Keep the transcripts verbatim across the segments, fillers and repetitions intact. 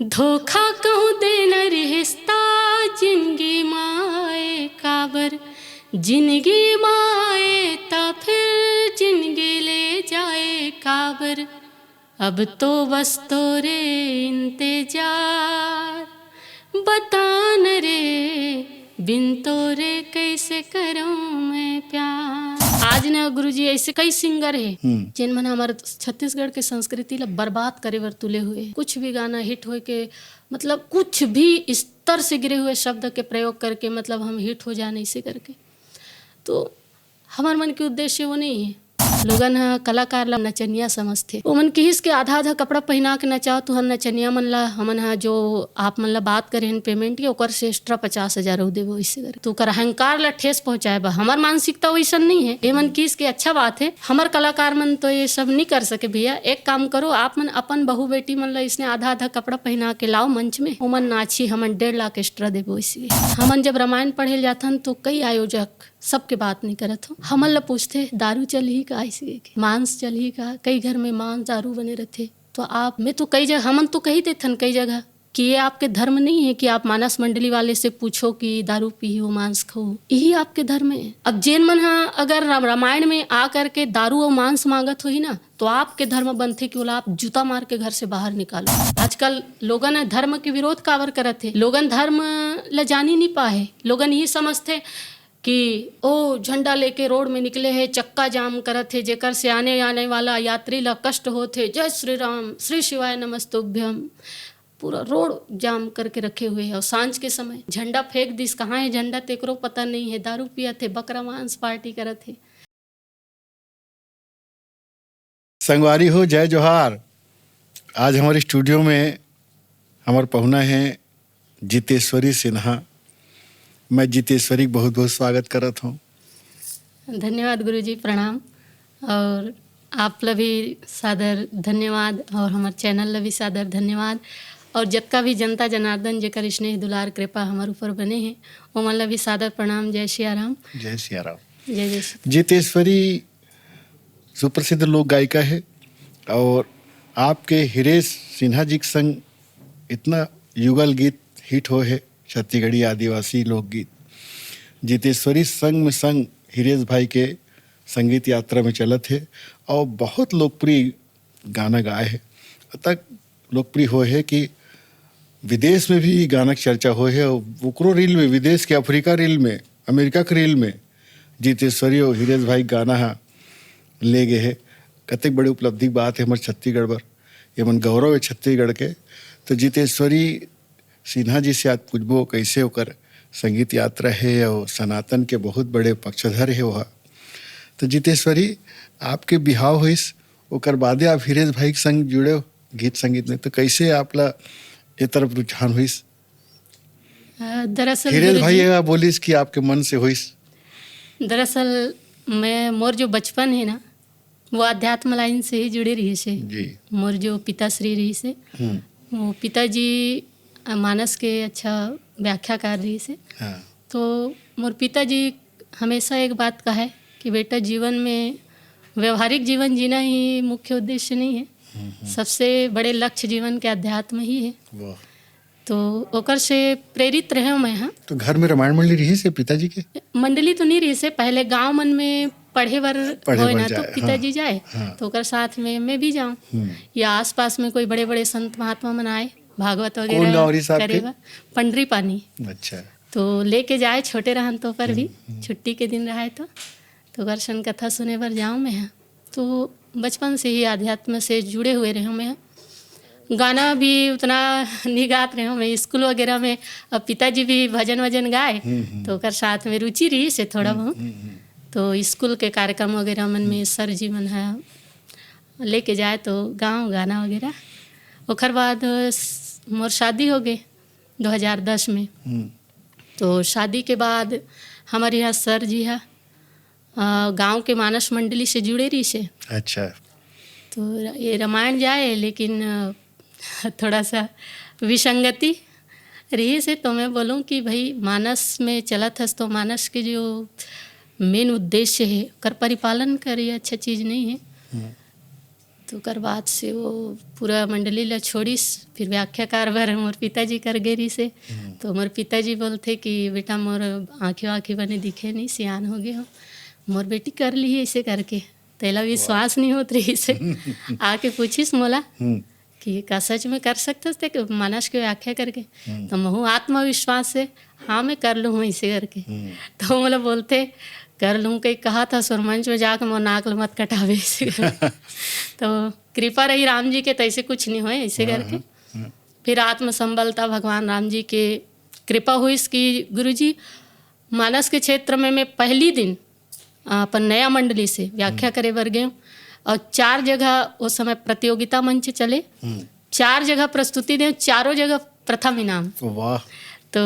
धोखा कहूँ देना रिहिस त जिनगी म आए काबर, जिनगी म आए त फिर जिनगी ले जाए काबर। अब तो बस तोरे इंतजार, बता न रे, बिन तोरे कैसे करूं मैं प्यार। आज न गुरुजी, ऐसे कई सिंगर हे, हम्म। जेन मन हमर छत्तीसगढ़ के संस्कृति ला बर्बाद करे बर तुले हुए। कुछ भी गाना हिट होए के, मतलब, कुछ भी स्तर से गिरे हुए शब्द के प्रयोग करके, मतलब, हम हिट हो जान, ऐसे करके। तो हमर मन के उद्देश्य वो नहीं है। लोगन ह कलाकार ला नचनिया समझथे। ओमन किहिस के आधा आधा कपड़ा पहिना के नचाओ, तुहर नचनिया मन ला, हमन ह जो आप मन ला बात करे हन पेमेंट के, ओकर से एक्स्ट्रा पचास हजार अउ देबो, अइसे करे। तो ओकर अहंकार ला ठेस पहुंचाए बा। हमर मानसिकता वइसन नहीं है। एमन किहिस के अच्छा बात है, हमर कलाकार मन तो ये सब नहीं कर सके भैया। एक काम करो, आप मन अपन बहू बेटी मन ला इसने आधा आधा कपड़ा पहिना के लाओ मंच में, ओमन नाची, हमन डेढ़ लाख एक्स्ट्रा देबो, अइसे। हमन जब रामायण पढ़े ल जाथन तो कई आयोजक सबके बात नहीं करत हो। हमन ल पूछथे, "दारू चलही का?" अइसे के, "मांस चलही का?" कई घर में मांस दारू बने रथे। तो आप, मैं तो कई जगह, हमन तो कही देथन कई जगह कि ये आपके धर्म नहीं है कि आप मानस मंडली वाले से पूछो कि दारू पीही हो, मांस खाओ, यही आपके धर्म है। अब जेन मन हा अगर राम-, रामायण में आ करके दारू और मांस मांगत होही ना, तो आपके धर्म बनथे कि ओला आप जूता मार के घर से बाहर निकालो। आजकल लोगन ह धर्म के विरोध काबर करत हे? लोगन धर्म ल जानी नहीं पाए। लोगन यही समझथे कि ओ झंडा लेके रोड में निकले हे, चक्का जाम करत हे, जेकर से आने, आने वाला यात्री ला कष्ट होत हे। "जय श्री राम, श्री शिवाय नमस्तुभ्यम।" पूरा रोड जाम करके रखे हुए हे। और सांझ के समय झंडा फेंक दिस, कहाँ हे झंडा तेकरो पता नहीं हे। दारू पियत हे, बकरा मांस पार्टी करत हे। संगवारी हो, जय जोहार। आज हमर स्टूडियो में हमर पहुना हे जितेश्वरी सिन्हा। मैं जितेश्वरी के बहुत-बहुत स्वागत करत हूँ। धन्यवाद गुरुजी, प्रणाम। और आप ला भी सादर धन्यवाद और हमर चैनल ला भी सादर धन्यवाद। और जतका भी जनता जनार्दन जेकर स्नेह दुलार कृपा हमर ऊपर बने हे, ओमन ला भी सादर प्रणाम। जय सिया राम। जय सिया राम। जय जय सिया। जितेश्वरी सुप्रसिद्ध लोक गायिका हे और आपके हिरेश सिन्हा जी के संग इतना युगल गीत हिट होए हे, छत्तीसगढ़ी आदिवासी लोकगीत। जितेश्वरी संग में संग हिरेश भाई के संगीत यात्रा में चलत हे और बहुत लोकप्रिय गाना गाए हे। अतक लोकप्रिय होए हे कि विदेश में भी गाना के चर्चा होए हे और ओकरो रील में, विदेश के अफ्रीका रील में, अमेरिका के रील में जितेश्वरी और हिरेश भाई गाना हा ले गे हे। कतेक बड़े उपलब्धि के बात हे हमर छत्तीसगढ़ बर, ये मन गौरव हे छत्तीसगढ़ के। तो जितेश्वरी सिन्हा जी से आज पूछबो, कैसे ओकर संगीत यात्रा हे और सनातन के बहुत बड़े पक्षधर हे ओहा। तो जितेश्वरी, आपके बिहाव होइस, ओकर बादे आप हिरेश भाई के संग जुड़े हो गीत संगीत में, तो कैसे आप ला ए तरफ रुझान होइस? अ, दरअसल हिरेश भाई गुरुजी, ये बोलिस कि आपके मन से होइस। दरअसल मैं, मोर जो बचपन हे ना, वो अध्यात्म लाइन से ही जुड़े रहिस हे। जी। मोर जो पिताश्री रहिस हे, हम्म। वो पिताजी, अ, मानस के अच्छा व्याख्याकार रहिस हे। हाँ। तो मोर पिताजी हमेशा एक बात कहे कि बेटा, जीवन में, व्यवहारिक जीवन जीना ही मुख्य उद्देश्य नहीं है। हम्म, हम्म। सबसे बड़े लक्ष्य जीवन के अध्यात्म ही है। वाह। तो ओकर से प्रेरित रहे मैं, हाँ। तो घर में रामायण मंडली रहिस हे पिताजी के? मंडली तो नहीं रहिस हे, पहले गांव मन में पढ़े बर पढ़े होए बर ना, तो जाए, पिताजी हाँ। जाए, हाँ। तो ओकर साथ में मैं भी जाऊं। हम्म। या आसपास में कोई बड़े-बड़े संत महात्मा मन आए, भागवत कौन वगैरह गाँव रहिस आपके? करे बर, पंडरी पानी। अच्छा। तो लेके जाए, छोटे रहन तो पर भी, हम्म, हम्म। छुट्टी के दिन रहे तो, तो ओकर सन कथा सुने बर जाऊं मैं, हाँ। तो बचपन से ही अध्यात्म से जुड़े हुए रहे मैं। गाना भी उतना नहीं गात रहे मैं, स्कूल वगैरह में। अब पिताजी भी भजन वजन गाए, हम्म, हम्म। तो ओकर साथ में रुचि रहिस हे थोड़ा हम्म, बहुत। हम्म, हम्म। तो स्कूल के कार्यक्रम वगैरह मन में हम्म। सर जी मन ह लेके जाए तो गाँव गाना वगैरह। ओकर बाद स-, मोर शादी हो गए दो हज़ार दस में। हम्म। तो शादी के बाद हमर यहाँ सर जी ह अ, गाँव के मानस मंडली से जुड़े रहिस हे। अच्छा। तो र-, ये रामायण जाए, लेकिन, अ, थोड़ा सा विसंगति रहिस हे, तो मैं बोलूँ कि भाई, मानस में चलत हस, तो मानस के जो मेन उद्देश्य हे, ओकर परिपालन कर, ये अच्छा चीज नहीं है। हम्म। तो ओकर बाद से वो पूरा मंडली ला छोड़िस, फिर व्याख्याकार बर मोर पिताजी कर गे रहिस हे। तो मोर पिताजी बोलथे कि बेटा, मोर आँखी वाँखी बने दिखे नहीं, सियान हो गे हो, मोर बेटी कर लिही ऐसे करके। तेला विश्वास नहीं होत रहिस हे। आके पूछिस मोला कि का सच में कर सकथस ते मानस के व्याख्या करके? तो महू आत्मविश्वास से, हाँ, मैं कर लूँ ऐसे करके। तो मोला बोलथे, कर लूँ कही कहा था, सुरमंच में जाके मोर नाक ल मत कटावे ऐसे करके। तो कृपा रही राम जी के, तैसे कुछ नहीं होए ऐसे करके। फिर आत्मसंबलता भगवान राम जी के कृपा हुई कि गुरुजी, मानस के क्षेत्र में मैं पहली दिन, अ, अपन नया मंडली से व्याख्या करे बर गए और चार जगह उस समय प्रतियोगिता मंच चले, चार जगह प्रस्तुति दे, चारों जगह प्रथम इनाम। वाह। तो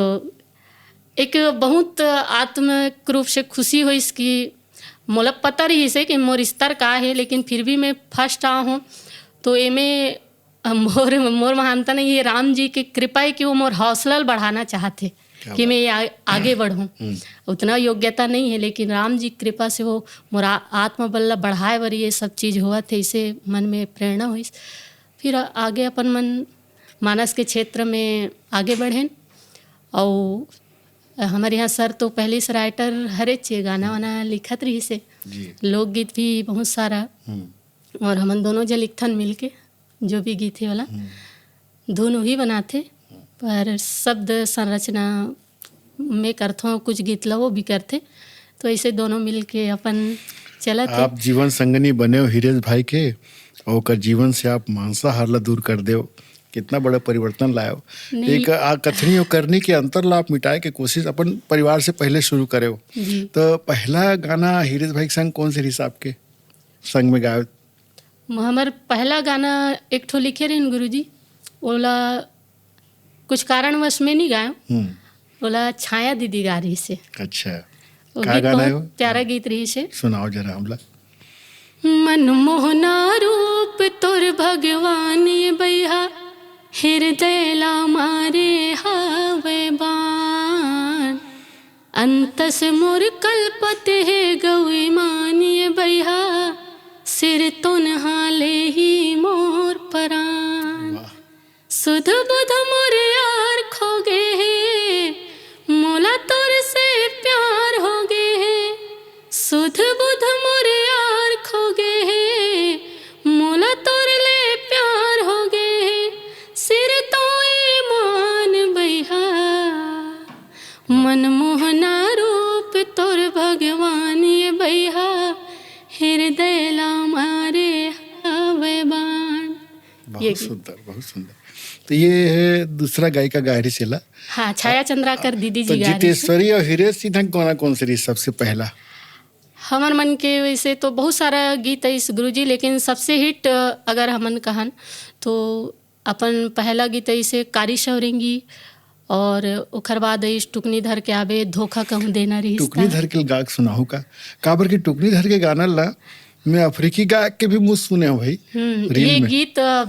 एक बहुत आत्मिक रूप से खुशी होइस कि मोला पता रहिस हे कि मोर स्तर का हे, लेकिन फिर भी मैं फर्स्ट आ हूँ। तो एमे मोर, मोर महानता नहीं, ये राम जी के कृपा हे कि वो मोर हौसला ल बढ़ाना चाहत हे कि मैं ये आ-, आगे बढ़ूँ। उतना योग्यता नहीं है, लेकिन राम जी कृपा से वो मोर आ-, आत्मबल ला बढ़ाए बर ये सब चीज़ होवत हे, इसे मन में प्रेरणा होइस। फिर आगे अपन मन मानस के क्षेत्र में आगे बढ़ेन। और हमारे यहाँ सर तो पहले से राइटर हरेच हे, गाना वाना लिखत रहिस हे, जी। लोकगीत भी बहुत सारा। और हमन दोनों जन लिखथन मिलके, जो भी गीत हे वाला, धुन वही बनाथे, पर शब्द संरचना मैं करथों, कुछ गीत ला वो भी करथे, तो ऐसे दोनों मिलके अपन चलत हे। आप जीवन संगनी बने हो हिरेश भाई के, और ओकर जीवन से आप मांसाहार ला दूर कर देव, कितना बड़ा परिवर्तन लायो। नहीं। एक आ कथनी और करनी के अंतर ला आप मिटाए के कोशिश अपन परिवार से पहले शुरू करे हो। जी। तो पहला गाना हिरेश भाई के संग कौन से रिहिस आपके संग में गायो? हमर पहला गाना एक ठो लिखे रहिन गुरुजी, ओला कुछ कारणवश में नहीं गायो, हम्म। ओला छाया दीदी गा रहिस हे। अच्छा, वो का गीत गाना बहुत हे वो? प्यारा गीत रहिस हे। सुनाओ जरा हमला। मन मोहना रूप तोर भगवान ये बैहा, हृदय ला मारे हावे बाण। अंतस मोर कलपत हे गौ ईमान ये बैहा, सिर तोन हाले ही मोर परान। वाह। सुध बुध मोर यार खो गे हे, मोला तोर से प्यार हो गे हे। सुध बुध मोर यार खो गे हे, मोला तोर ले प्यार हो गे हे। सिर तो ईमान बैहा, मन मोहना रूप तोर भगवान ये बैहा, हृदय ला मारे हावे बाण। बहुत ये गीत। सुंदर, बहुत सुंदर। तो ये है दूसरा गायिका गा रहिस हे ला। हाँ, छाया चंद्राकर दीदी जी तो गा रहिस हे। जितेश्वरी और हिरेश जी धंग कौन कौन से रहिस सबसे पहला? हमर मन के वैसे तो बहुत सारा गीत है इस गुरुजी, लेकिन सबसे हिट, अ, अगर हमन कहन तो अपन पहला गीत है इसे कारी शौरेंगी, और ओखर बाद इस टुकनी धर के आबे धोखा कहूँ देना रहिस टुकनी ता। धर के गा के सुनाहू का? काबर कि टुकनी धर के गाना ला मैं अफ्रीकी गायक के भी मुँह सुने हूँ भाई, हम्म, रील ये में। गीत, अ,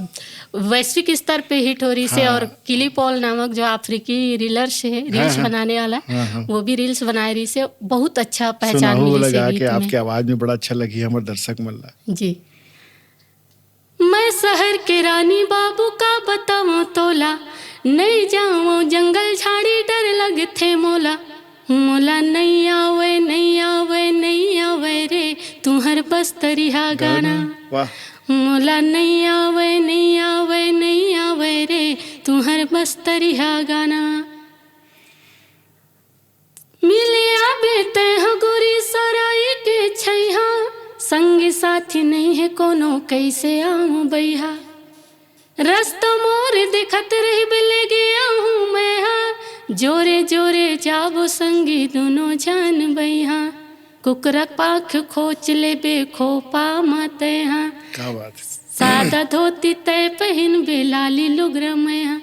वैश्विक स्तर पे हिट हो रहिस हे हाँ। और किली पॉल नामक जो अफ्रीकी रीलर से है, हाँ, रील्स हाँ। बनाने वाला, हाँ, हाँ। वो भी रील्स बनाए रहिस हे, बहुत अच्छा पहचान सुनाहू मिलिस वाला हे गा गीत के में। आपके आवाज में बड़ा अच्छा लगी हमर दर्शक मन ला। जी। मैं शहर के रानी बाबू का बतावं तोला, नहीं जावं जंगल झाड़ी डर लगथे मोला। मोला नहीं आवे, नहीं आवे, नहीं आवे रे, तुहर बस्तरिहा गाना। गाना, वाह। मोला नहीं आवे, नहीं आवे, नहीं आवे रे, तुहर बस्तरिहा गाना। मिले आबे तैं हो गोरी सराय के छैहा, संगी साथी नहीं है कोनो, कैसे आऊं बैहा। रस्ता मोर देखत रहिबे, ले गया हूँ मैं हा, जोरे जोरे जाबो संगी दुनो झन बैहा। कुकरा पाख खोच लेबे खोपा मा तैहा। क्या बात है। सादा धोती तै पहिनबे लाली लुगरा मैहा।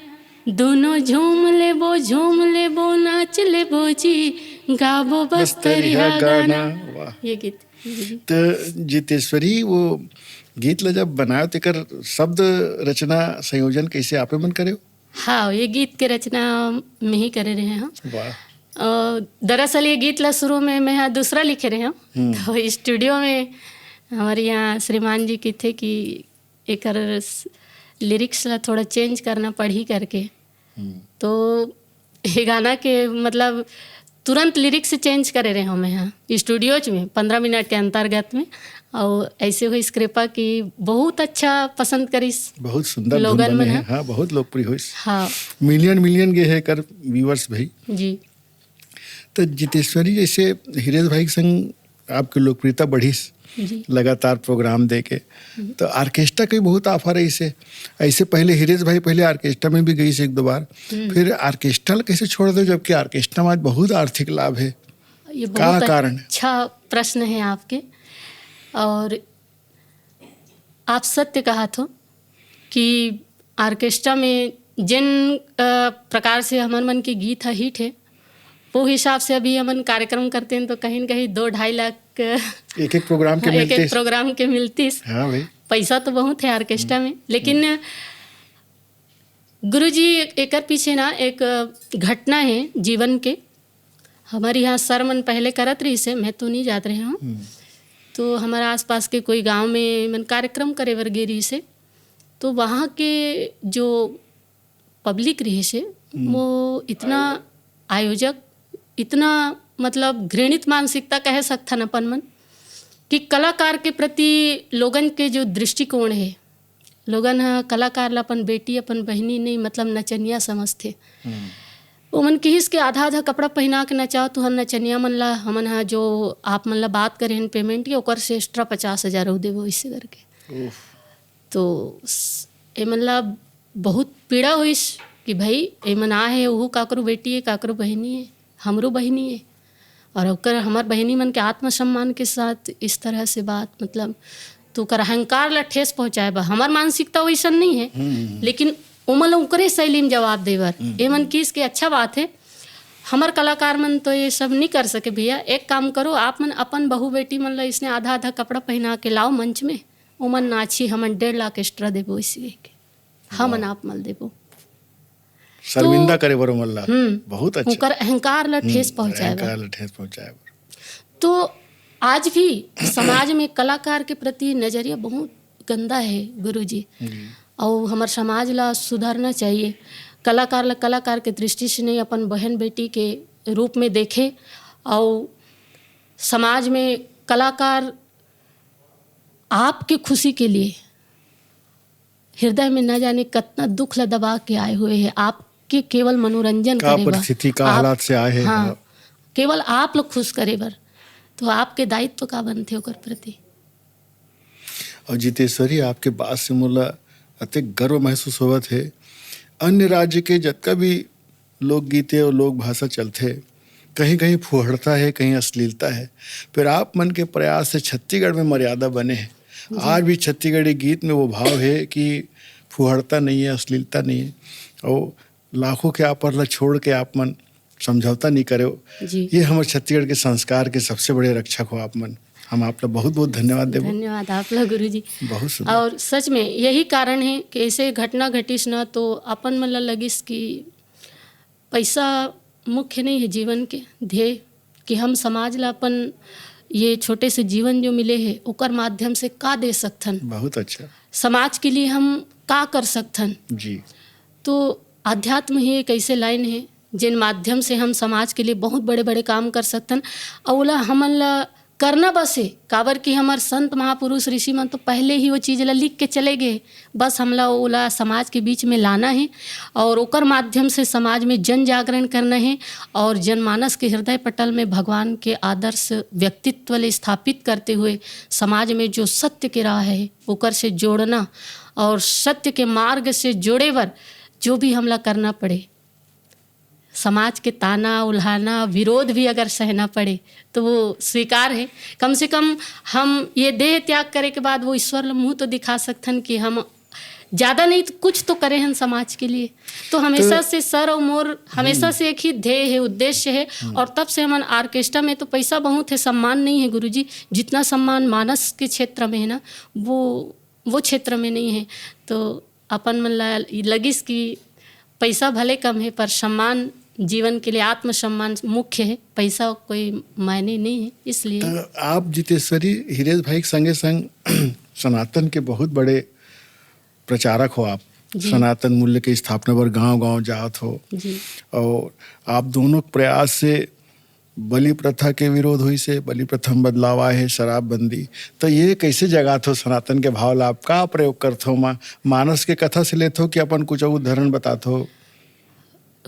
दुनो झूम लेबो, झूम लेबो, नाच लेबो जी, गाबो बस्तरिहा बस्तरिहा गाना। गाना। वाह। ये गीत। जी। तो जितेश्वरी, वो गीत ला जब बनायो, तेकर शब्द रचना संयोजन कैसे आपे मन करे हो? हाँ, ये गीत के रचना मैं ही करे रहे हूँ। वाह। अ, दरअसल ये गीत ला शुरू में मैं हा दूसरा लिखे रहे हूँ। हम्म। तो स्टूडियो में हमारे यहाँ श्रीमान जी की थे कि एकर लिरिक्स ला थोड़ा चेंज करना पड़ही करके। तो ये गाना के मतलब तुरंत लिरिक्स चेंज करे रहे हमें यहाँ स्टूडियोज में पंद्रह मिनट के अंतर्गत में। और ऐसे हुई स्क्रिपा की बहुत अच्छा पसंद करिस। बहुत सुंदर धुन लोगन बने मन है। ह। हाँ, बहुत लोकप्रिय होइस। हाँ। मिलियन मिलियन गे है कर व्यूअर्स भाई। जी। तो जितेश्वरी, जैसे हिरेश भाई के संग आपकी लोकप्रियता बढ़िस जी। लगातार प्रोग्राम दे के, तो ऑर्केस्ट्रा के बहुत ऑफर है इसे। ऐसे पहले हिरेश भाई पहले ऑर्केस्ट्रा में भी गई से एक दो बार, फिर ऑर्केस्ट्रा ला कैसे छोड़ दो, जबकि ऑर्केस्ट्रा में आज बहुत आर्थिक लाभ है? ये का बहुत कारण है? अच्छा प्रश्न है आपके। और आप सत्य कहा थो कि ऑर्केस्ट्रा में जिन अ, प्रकार से हमर मन के गीत ह हिट है, वो हिसाब से अभी हमन कार्यक्रम करते हैं तो कहीं न कहीं दो ढाई लाख एक एक प्रोग्राम के एक मिलते एक प्रोग्राम के मिलतीस। हाँ भाई। पैसा तो बहुत है ऑर्केस्ट्रा में, लेकिन गुरुजी, एकर पीछे ना एक घटना है जीवन के। हमारे यहाँ सर मन पहले करत रहिस हे, मैं तो नहीं जात रहे हूँ। तो हमारा आसपास के कोई गांव में मन कार्यक्रम करे बर गे रहिस हे, तो वहाँ के जो पब्लिक रहिस हे, वो इतना आयोजक, इतना मतलब घृणित मानसिकता कह सकथन अपन मन, कि कलाकार के प्रति लोगन के जो दृष्टिकोण है, लोगन ह कलाकार ला अपन बेटी, अपन बहिनी नहीं, मतलब नचनिया समझथे। ओमन किहिस के आधा आधा कपड़ा पहिना के नचाओ तुहर नचनिया मन ला, हमन ह जो आप मन ला बात करे हन पेमेंट के, ओकर से एक्स्ट्रा पचास हजार अउ देबो, इसे करके। तो स- एमन ला बहुत पीड़ा होइस कि भाई एमन आ हे, ओहू काकरो बेटी है, काकरो बहिनी है, हमरो बहिनी है। और ओकर, हमर बहिनी मन के आत्मसम्मान के साथ इस तरह से बात, मतलब, तो ओकर अहंकार ला ठेस पहुंचाए बर, हमर मानसिकता वैसन नहीं है, लेकिन ओमन ला ओकरे शैली में जवाब दे बर एमन किहिस के अच्छा बात है। हमर कलाकार मन तो ये सब नहीं कर सके भैया, एक काम करो, आप मन अपन बहू बेटी मन ला इसने आधा आधा कपड़ा पहना के लाओ मंच में, ओमन नाची, हमन डेढ़ लाख एक्स्ट्रा देबो, इसी के हमन आप मन देबो। शर्मिंदा करे बर ओमन ला। बहुत अच्छा। ओकर अहंकार ला ठेस पहुंचाए बर। अहंकार ला ठेस पहुंचाए बर। तो आज भी समाज में कलाकार के प्रति नजरिया बहुत गंदा है गुरुजी। और हमर समाज ला सुधारना चाहिए। कलाकार ला कलाकार के दृष्टि से नहीं, अपन बहन बेटी के रूप में देखे। और समाज में कलाकार आपके खुशी के लिए हृदय में न जाने कितना दुख ला दबा के आए हुए हैं, आपके केवल मनोरंजन का करे बर। परिस्थिति, का आप- हालात से आए हैं, हाँ, हाँ। केवल आप लोग खुश करे बर। तो आपके दायित्व का बनथे ओकर प्रति? और जितेश्वरी, आपके बात से मोला अतेक गर्व महसूस होवत है। अन्य राज्य के जतका भी लोकगीत और लोक भाषा चलथे, कहीं कहीं फूहड़ता है, कहीं अश्लीलता है, फिर आप मन के प्रयास से छत्तीसगढ़ में मर्यादा बने है। आज भी छत्तीसगढ़ी गीत में वो भाव है कि फूहड़ता नहीं है, अश्लीलता नहीं है। और लाखों के ऑफर ला छोड़ के आप मन समझौता नहीं करे। जी। ये हमर छत्तीसगढ़ के संस्कार के सबसे बड़े रक्षक हो आप मन। हम आप ला बहुत बहुत धन्यवाद देबो। धन्यवाद आप ला गुरुजी। बहुत सुंदर। और सच में यही कारण है कि ऐसे घटना घटिस ना, तो अपन मन ला लगिस कि पैसा मुख्य नहीं है जीवन के ध्येय, कि हम समाज ला अपन ये छोटे से जीवन जो मिले है, ओकर माध्यम से का दे सकथन, बहुत अच्छा। समाज के लिए हम का कर सकथन। जी। तो अध्यात्म ही एक ऐसे लाइन है, जिन माध्यम से हम समाज के लिए बहुत बड़े बड़े काम कर सकथन। और ओला हमन ला करना बस है, काबर कि हमर संत महापुरुष ऋषि मन तो पहले ही वो चीज ला लिख के चले गए। बस हमला ओला समाज के बीच में लाना है और ओकर माध्यम से समाज में जन जागरण करना है और जनमानस के हृदय पटल में भगवान के आदर्श व्यक्तित्व ले स्थापित करते हुए समाज में जो सत्य के राह है, ओकर से जोड़ना और सत्य के मार्ग से जोड़े बर जो भी हमला करना पड़े, समाज के ताना, उल्हाना, विरोध भी अगर सहना पड़े, तो वो स्वीकार है। कम से कम हम ये देह त्याग करे के बाद वो ईश्वर ल मुंह तो दिखा सकथन कि हम ज्यादा नहीं तो कुछ तो करे हन समाज के लिए। तो हमेशा से सर और मोर हमेशा से एक ही ध्येय है, उद्देश्य है। और तब से हमन ऑर्केस्ट्रा में तो पैसा बहुत है, सम्मान नहीं है गुरुजी, जितना सम्मान मानस के क्षेत्र में है ना, वो वो क्षेत्र में नहीं है। तो अपन मन ला लगिस कि पैसा भले कम है, पर सम्मान जीवन के लिए, आत्मसम्मान मुख्य है, पैसा कोई मायने नहीं है। इसलिए तो आप जितेश्वरी हिरेश भाई के संगे संग सनातन के बहुत बड़े प्रचारक हो आप, जी। सनातन मूल्य के स्थापना बर गांव-गांव जात हो, जी। और आप दोनों के प्रयास से बलि प्रथा के विरोध होइस हे, बलि प्रथा में बदलाव आए हे, शराबबंदी, तो ये कैसे जगात हो सनातन के भाव ला? आप का प्रयोग करत हो? मा-, मानस के कथा से लेत हो कि अपन कुछ उदाहरण बतात हो?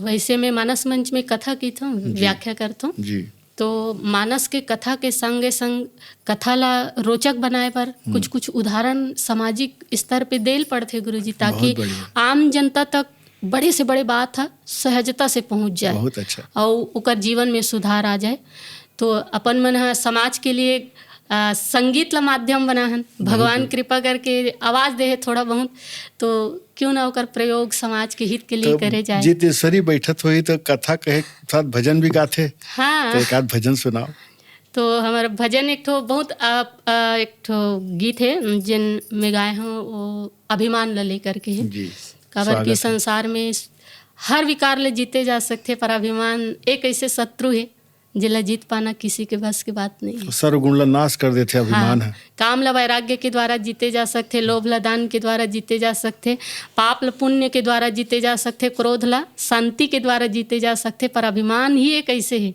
वैसे मैं मानस मंच में कथा कीत हूँ, जी। व्याख्या करत हूँ। जी। तो मानस के कथा के संगे संग कथा ला रोचक बनाए बर कुछ कुछ उदाहरण सामाजिक स्तर पे देल पड़थे गुरुजी, ताकि बहुत बढ़िया। आम जनता तक बड़े से बड़े बात ह सहजता से पहुँच जाए बहुत अच्छा। और ओकर जीवन में सुधार आ जाए। तो अपन मन ह समाज के लिए, आ, संगीत ला माध्यम बना हन, भगवान कृपा करके आवाज दे हे थोड़ा बहुत, तो क्यों ना ओकर प्रयोग समाज के हित के लिए तो करे जाए। जितेश्वरी बैठत होही तो कथा कहे साथ भजन भी गाथे, हाँ। तो एक आध भजन सुनाओ। तो हमारा भजन एक ठो बहुत, आ, आ, एक ठो गीत है जिन में गाए हूँ, वो अभिमान ला लेकर के है। जी। काबर स्वागत कि है। संसार में हर विकार ले जीते जा सकथे, पर अभिमान एक ऐसे शत्रु है जिला जीत पाना किसी के बस की बात नहीं है। सर्वगुण ला नाश कर देथे अभिमान हाँ, है। काम ला वैराग्य के द्वारा जीते जा सकथे, लोभ ला दान के द्वारा जीते जा सकथे, पाप ला पुण्य के द्वारा जीते जा सकथे, क्रोध ला शांति के द्वारा जीते जा सकथे, पर अभिमान ही एक ऐसे है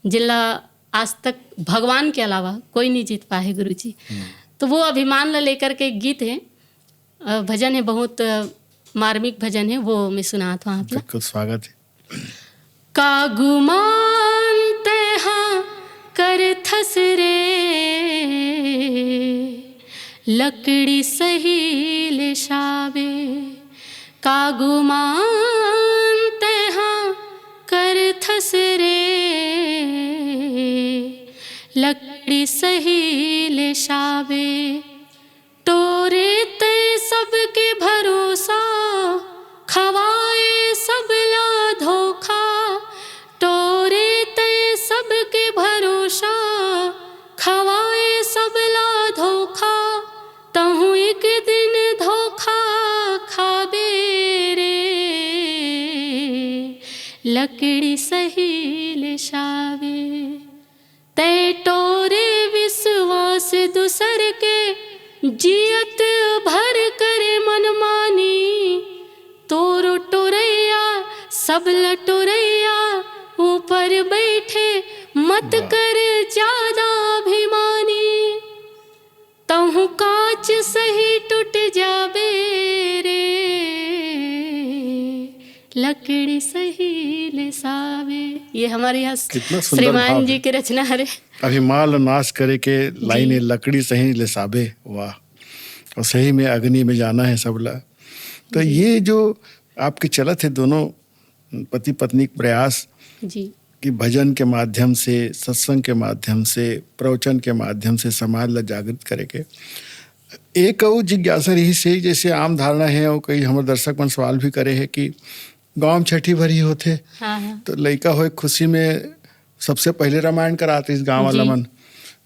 जिला आज तक भगवान के अलावा कोई नहीं जीत पाए गुरुजी। तो वो अभिमान ला लेकर के एक गीत है, अ, भजन है, बहुत, अ, मार्मिक भजन है, वो मैं सुनात हूँ आप ला। बिल्कुल स्वागत है। का गुमान तेहा करथस रे, लकड़ी सही लेसाबे। का गुमान तेहा करथस रे, लकड़ी सही लेसाबे। टोरे तै सबके भरोसा, खवाए सबला धोखा। टोरे तै सबके भरोसा, खवाए सबला धोखा। तहूँ एक दिन धोखा खाबे रे, लकड़ी सही लेसाबे। तै टोरे विश्वास दूसर के, जियत भर करे मनमानी। तोरो टोरैया, सबला टोरैया, ऊपर बैठे मत वाह। कर ज्यादा अभिमानी। तहूँ कांच सही टूट जाबे रे, लकड़ी सही लेसाबे। ये हमारे यहाँ कितना सुंदर भाव श्रीमान है। जी की रचना हरे। अभिमान ला नाश करे के लाइन है, लकड़ी सही लेसाबे। वाह। और सही में अग्नि में जाना है सबला। तो ये जो आपके चलत है दोनों पति पत्नी के प्रयास जी। कि भजन के माध्यम से, सत्संग के माध्यम से, प्रवचन के माध्यम से समाज ला जागृत करे के। एक अउ जिज्ञासा रहिस हे, जैसे आम धारणा है और कई हमर दर्शक मन सवाल भी करे है कि गांव में छठी भर ही होथे, हाँ, हाँ। तो लइका होए के खुशी में सबसे पहले रामायण करात रहिस गांव वाला जी। मन,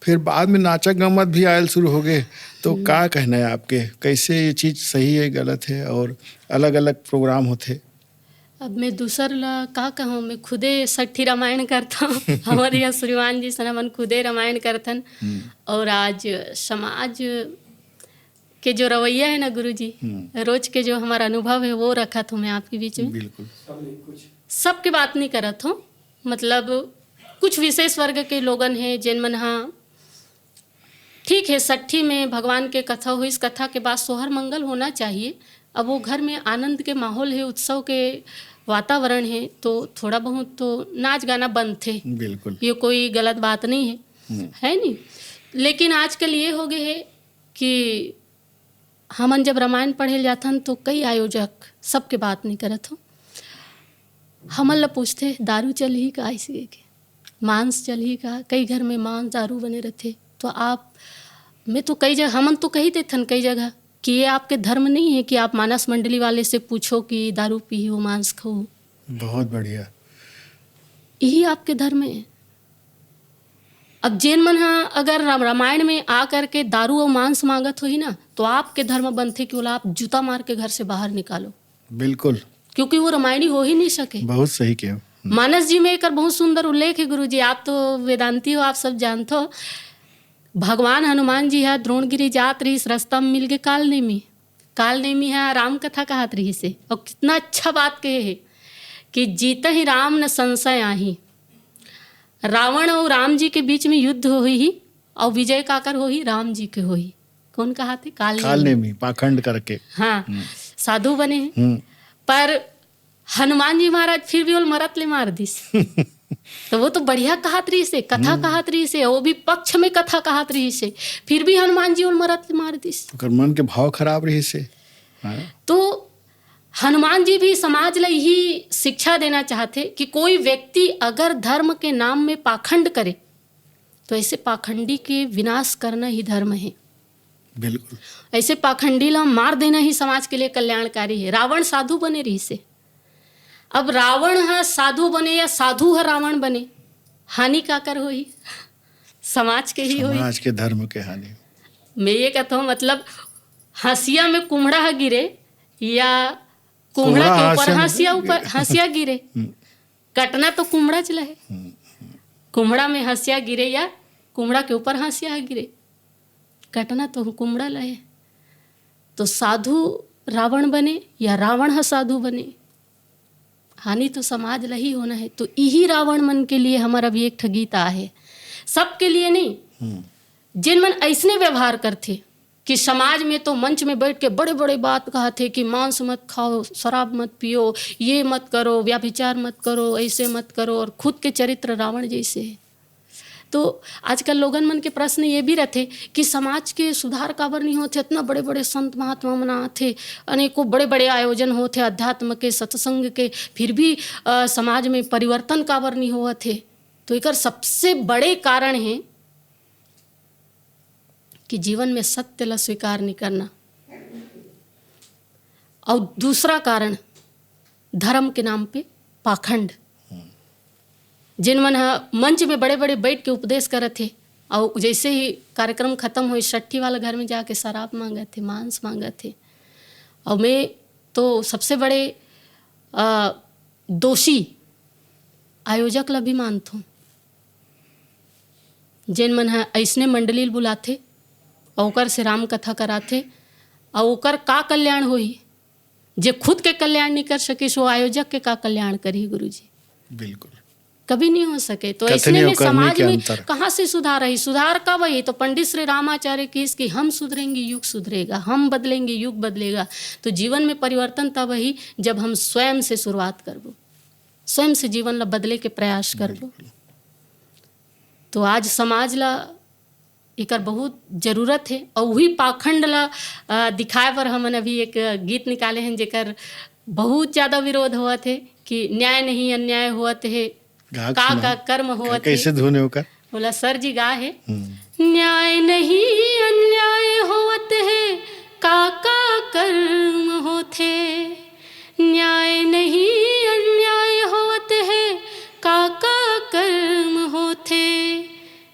फिर बाद में नाचा गमत भी आयल शुरू हो गए। तो का कहना है आपके, कैसे ये चीज सही है, गलत है, और अलग-अलग प्रोग्राम होथे? अब मैं दूसर ला का कहूँ, मैं खुदे छठी रामायण करता हूँ। हमारे यहाँ श्रीमान जी सन हमन खुदे रामायण करथन। और आज समाज के जो रवैया है ना गुरुजी, रोज के जो हमारा अनुभव है वो रखत हूँ मैं आपके बीच में। बिल्कुल। सबके बात नहीं करत हूँ, मतलब कुछ विशेष वर्ग के लोगन है जिन मन हा, ठीक है, छठी में भगवान के कथा हुई, इस कथा के बाद सोहर मंगल होना चाहिए। अब वो घर में आनंद के माहौल है, उत्सव के वातावरण है, तो थोड़ा बहुत तो नाच गाना बनथे। बिल्कुल। ये कोई गलत बात नहीं है, है नहीं? लेकिन आजकल ये हो गए है कि हमन जब रामायण पढ़े ल जाथन तो कई आयोजक, सबके बात नहीं करत हो, हमन ला पूछथे, "दारू चलही का?" ऐसे के, "मांस चलही का?" कई घर में मांस दारू बने रहथे। तो आप, मैं तो कई जगह, हमन तो कही देथन कई जगह कि ये आपके धर्म नहीं है कि आप मानस मंडली वाले से पूछो कि दारू पीही हो, मांस खाओ। बहुत बढ़िया। यही आपके धर्म है। अब जेन मन हा अगर राम-, रामायण में आ करके दारू और मांस मांगत होही ना, तो आपके धर्म बनथे कि ओला आप जूता मार के घर से बाहर निकालो, बिल्कुल। क्योंकि वो रामायणी हो ही नहीं सके। बहुत सही कहे। मानस जी में एकर बहुत सुंदर उल्लेख है गुरुजी, आप तो वेदांती हो, आप सब जानते हो। भगवान हनुमान जी हा द्रोणगिरी जात रहिस, रास्ता में मिल गए काल नेमी। काल नेमी ह राम कथा कहत रहिस हे, अउ कितना अच्छा बात कहे हे कि जीतहि राम न संसय आही। रावण अउ राम जी के बीच में युद्ध होही, अउ विजय काकर होही? राम जी के होही। कोन कहाथे? काल काल नेमी। नेमी, पाखंड करके। हाँ, हम्म। साधु बने हे। हम्म। पर हनुमान जी महाराज फिर भी ओल मरत ले मार दिस। तो वो तो बढ़िया कहत रहिस हे, कथा हम्म। कहत रहिस हे, वो भी पक्ष में कथा कहत रहिस हे, फिर भी हनुमान जी ओल मरत ले मार दिस। ओकर मन के भाव खराब रहिस हे। हाँ। तो हनुमान जी भी समाज ला यही शिक्षा देना चाहथे कि कोई व्यक्ति अगर धर्म के नाम में पाखंड करे, तो ऐसे पाखंडी के विनाश करना ही धर्म हे। बिल्कुल। ऐसे पाखंडी ला मार देना ही समाज के लिए कल्याणकारी हे। रावण साधु बने रहिस हे, अब रावण ह साधु बने या साधु ह रावण बने, हानि काकर होही? समाज के ही होही। समाज के, धर्म के हानि। मैं ये कहता हूँ, मतलब, हंसिया में कुम्हड़ा ह गिरे या कुम्हड़ा कुम्हड़ा के ऊपर हंसिया में हंसिया ऊपर, गिरे। हंसिया गिरे, हम्म। कटना तो कुम्हड़ा च ल हे। हम्म। कुम्हड़ा में हंसिया गिरे या कुम्हड़ा के ऊपर हंसिया ह गिरे, कटना तो कुम्हड़ा ल हे। तो साधु रावण बने या रावण ह साधु बने, हानि तो समाज ल ही होना हे। तो इही रावण मन के लिए हमर अभी एक ठा गीत आहे, सबके लिए नहीं। हम्म। जिन मन ऐसने व्यवहार करथे कि समाज में तो मंच में बैठ के बड़े-बड़े बात कहथे कि मांस मत खाओ, शराब मत पियो, ये मत करो, व्यभिचार मत करो, ऐसे मत करो, और खुद के चरित्र रावण जैसे हे। तो आजकल लोगन मन के प्रश्न ये भी रथे कि समाज के सुधार काबर नहीं होथे? इतना बड़े-बड़े संत महात्मा मन आथे, अनेकों बड़े-बड़े आयोजन होथे अध्यात्म के, सत्संग के, फिर भी, अ, समाज में परिवर्तन काबर नहीं होवत हे? तो एकर सबसे बड़े कारण हे कि जीवन में सत्य ला स्वीकार नहीं करना। अउ दूसरा कारण, धर्म के नाम पे पाखंड। जिन मन ह मंच में बड़े-बड़े बैठ के उपदेश करत हे, अउ जैसे ही कार्यक्रम खत्म होए, छट्ठी वाला घर में जाके शराब मांगत हे, मांस मांगत हे। अउ मैं तो सबसे बड़े, अ, दोषी आयोजक ला भी मानथों। जेन मन ह अइसने मंडली ल बुलाथे अउ ओकर से राम कथा कराथे, अउ ओकर का कल्याण होही? जे खुद के कल्याण नहीं कर सकिस, वो आयोजक के का कल्याण करही, गुरुजी? बिल्कुल। कभी नहीं हो सके। तो कथनी ऐसने अउ में करनी समाज के में अंतर। कहाँ से सुधार आही? सुधार कब आही? तो पंडित श्री रामाचार्य किहिस कि हम सुधरेंगे, युग सुधरेगा, हम बदलेंगे, युग बदलेगा। तो जीवन में परिवर्तन तब आही, जब हम स्वयं से शुरुआत करबो, स्वयं से जीवन ला बदले के प्रयास करबो। बिल्कुल। तो आज समाज ला एकर बहुत जरूरत हे, अउ उही पाखंड ला, अ, दिखाए बर हमन अभी एक गीत निकाले हन, जेकर बहुत ज्यादा विरोध होवत हे कि न्याय नहीं अन्याय होवत हे, गा का सुना। का कर्म होवत हे। कैसे धुन हे ओकर? ओला सर जी गा हे। हम्म। न्याय नहीं अन्याय होवत हे, का का कर्म होथे। न्याय नहीं अन्याय होवत हे, का का कर्म होथे।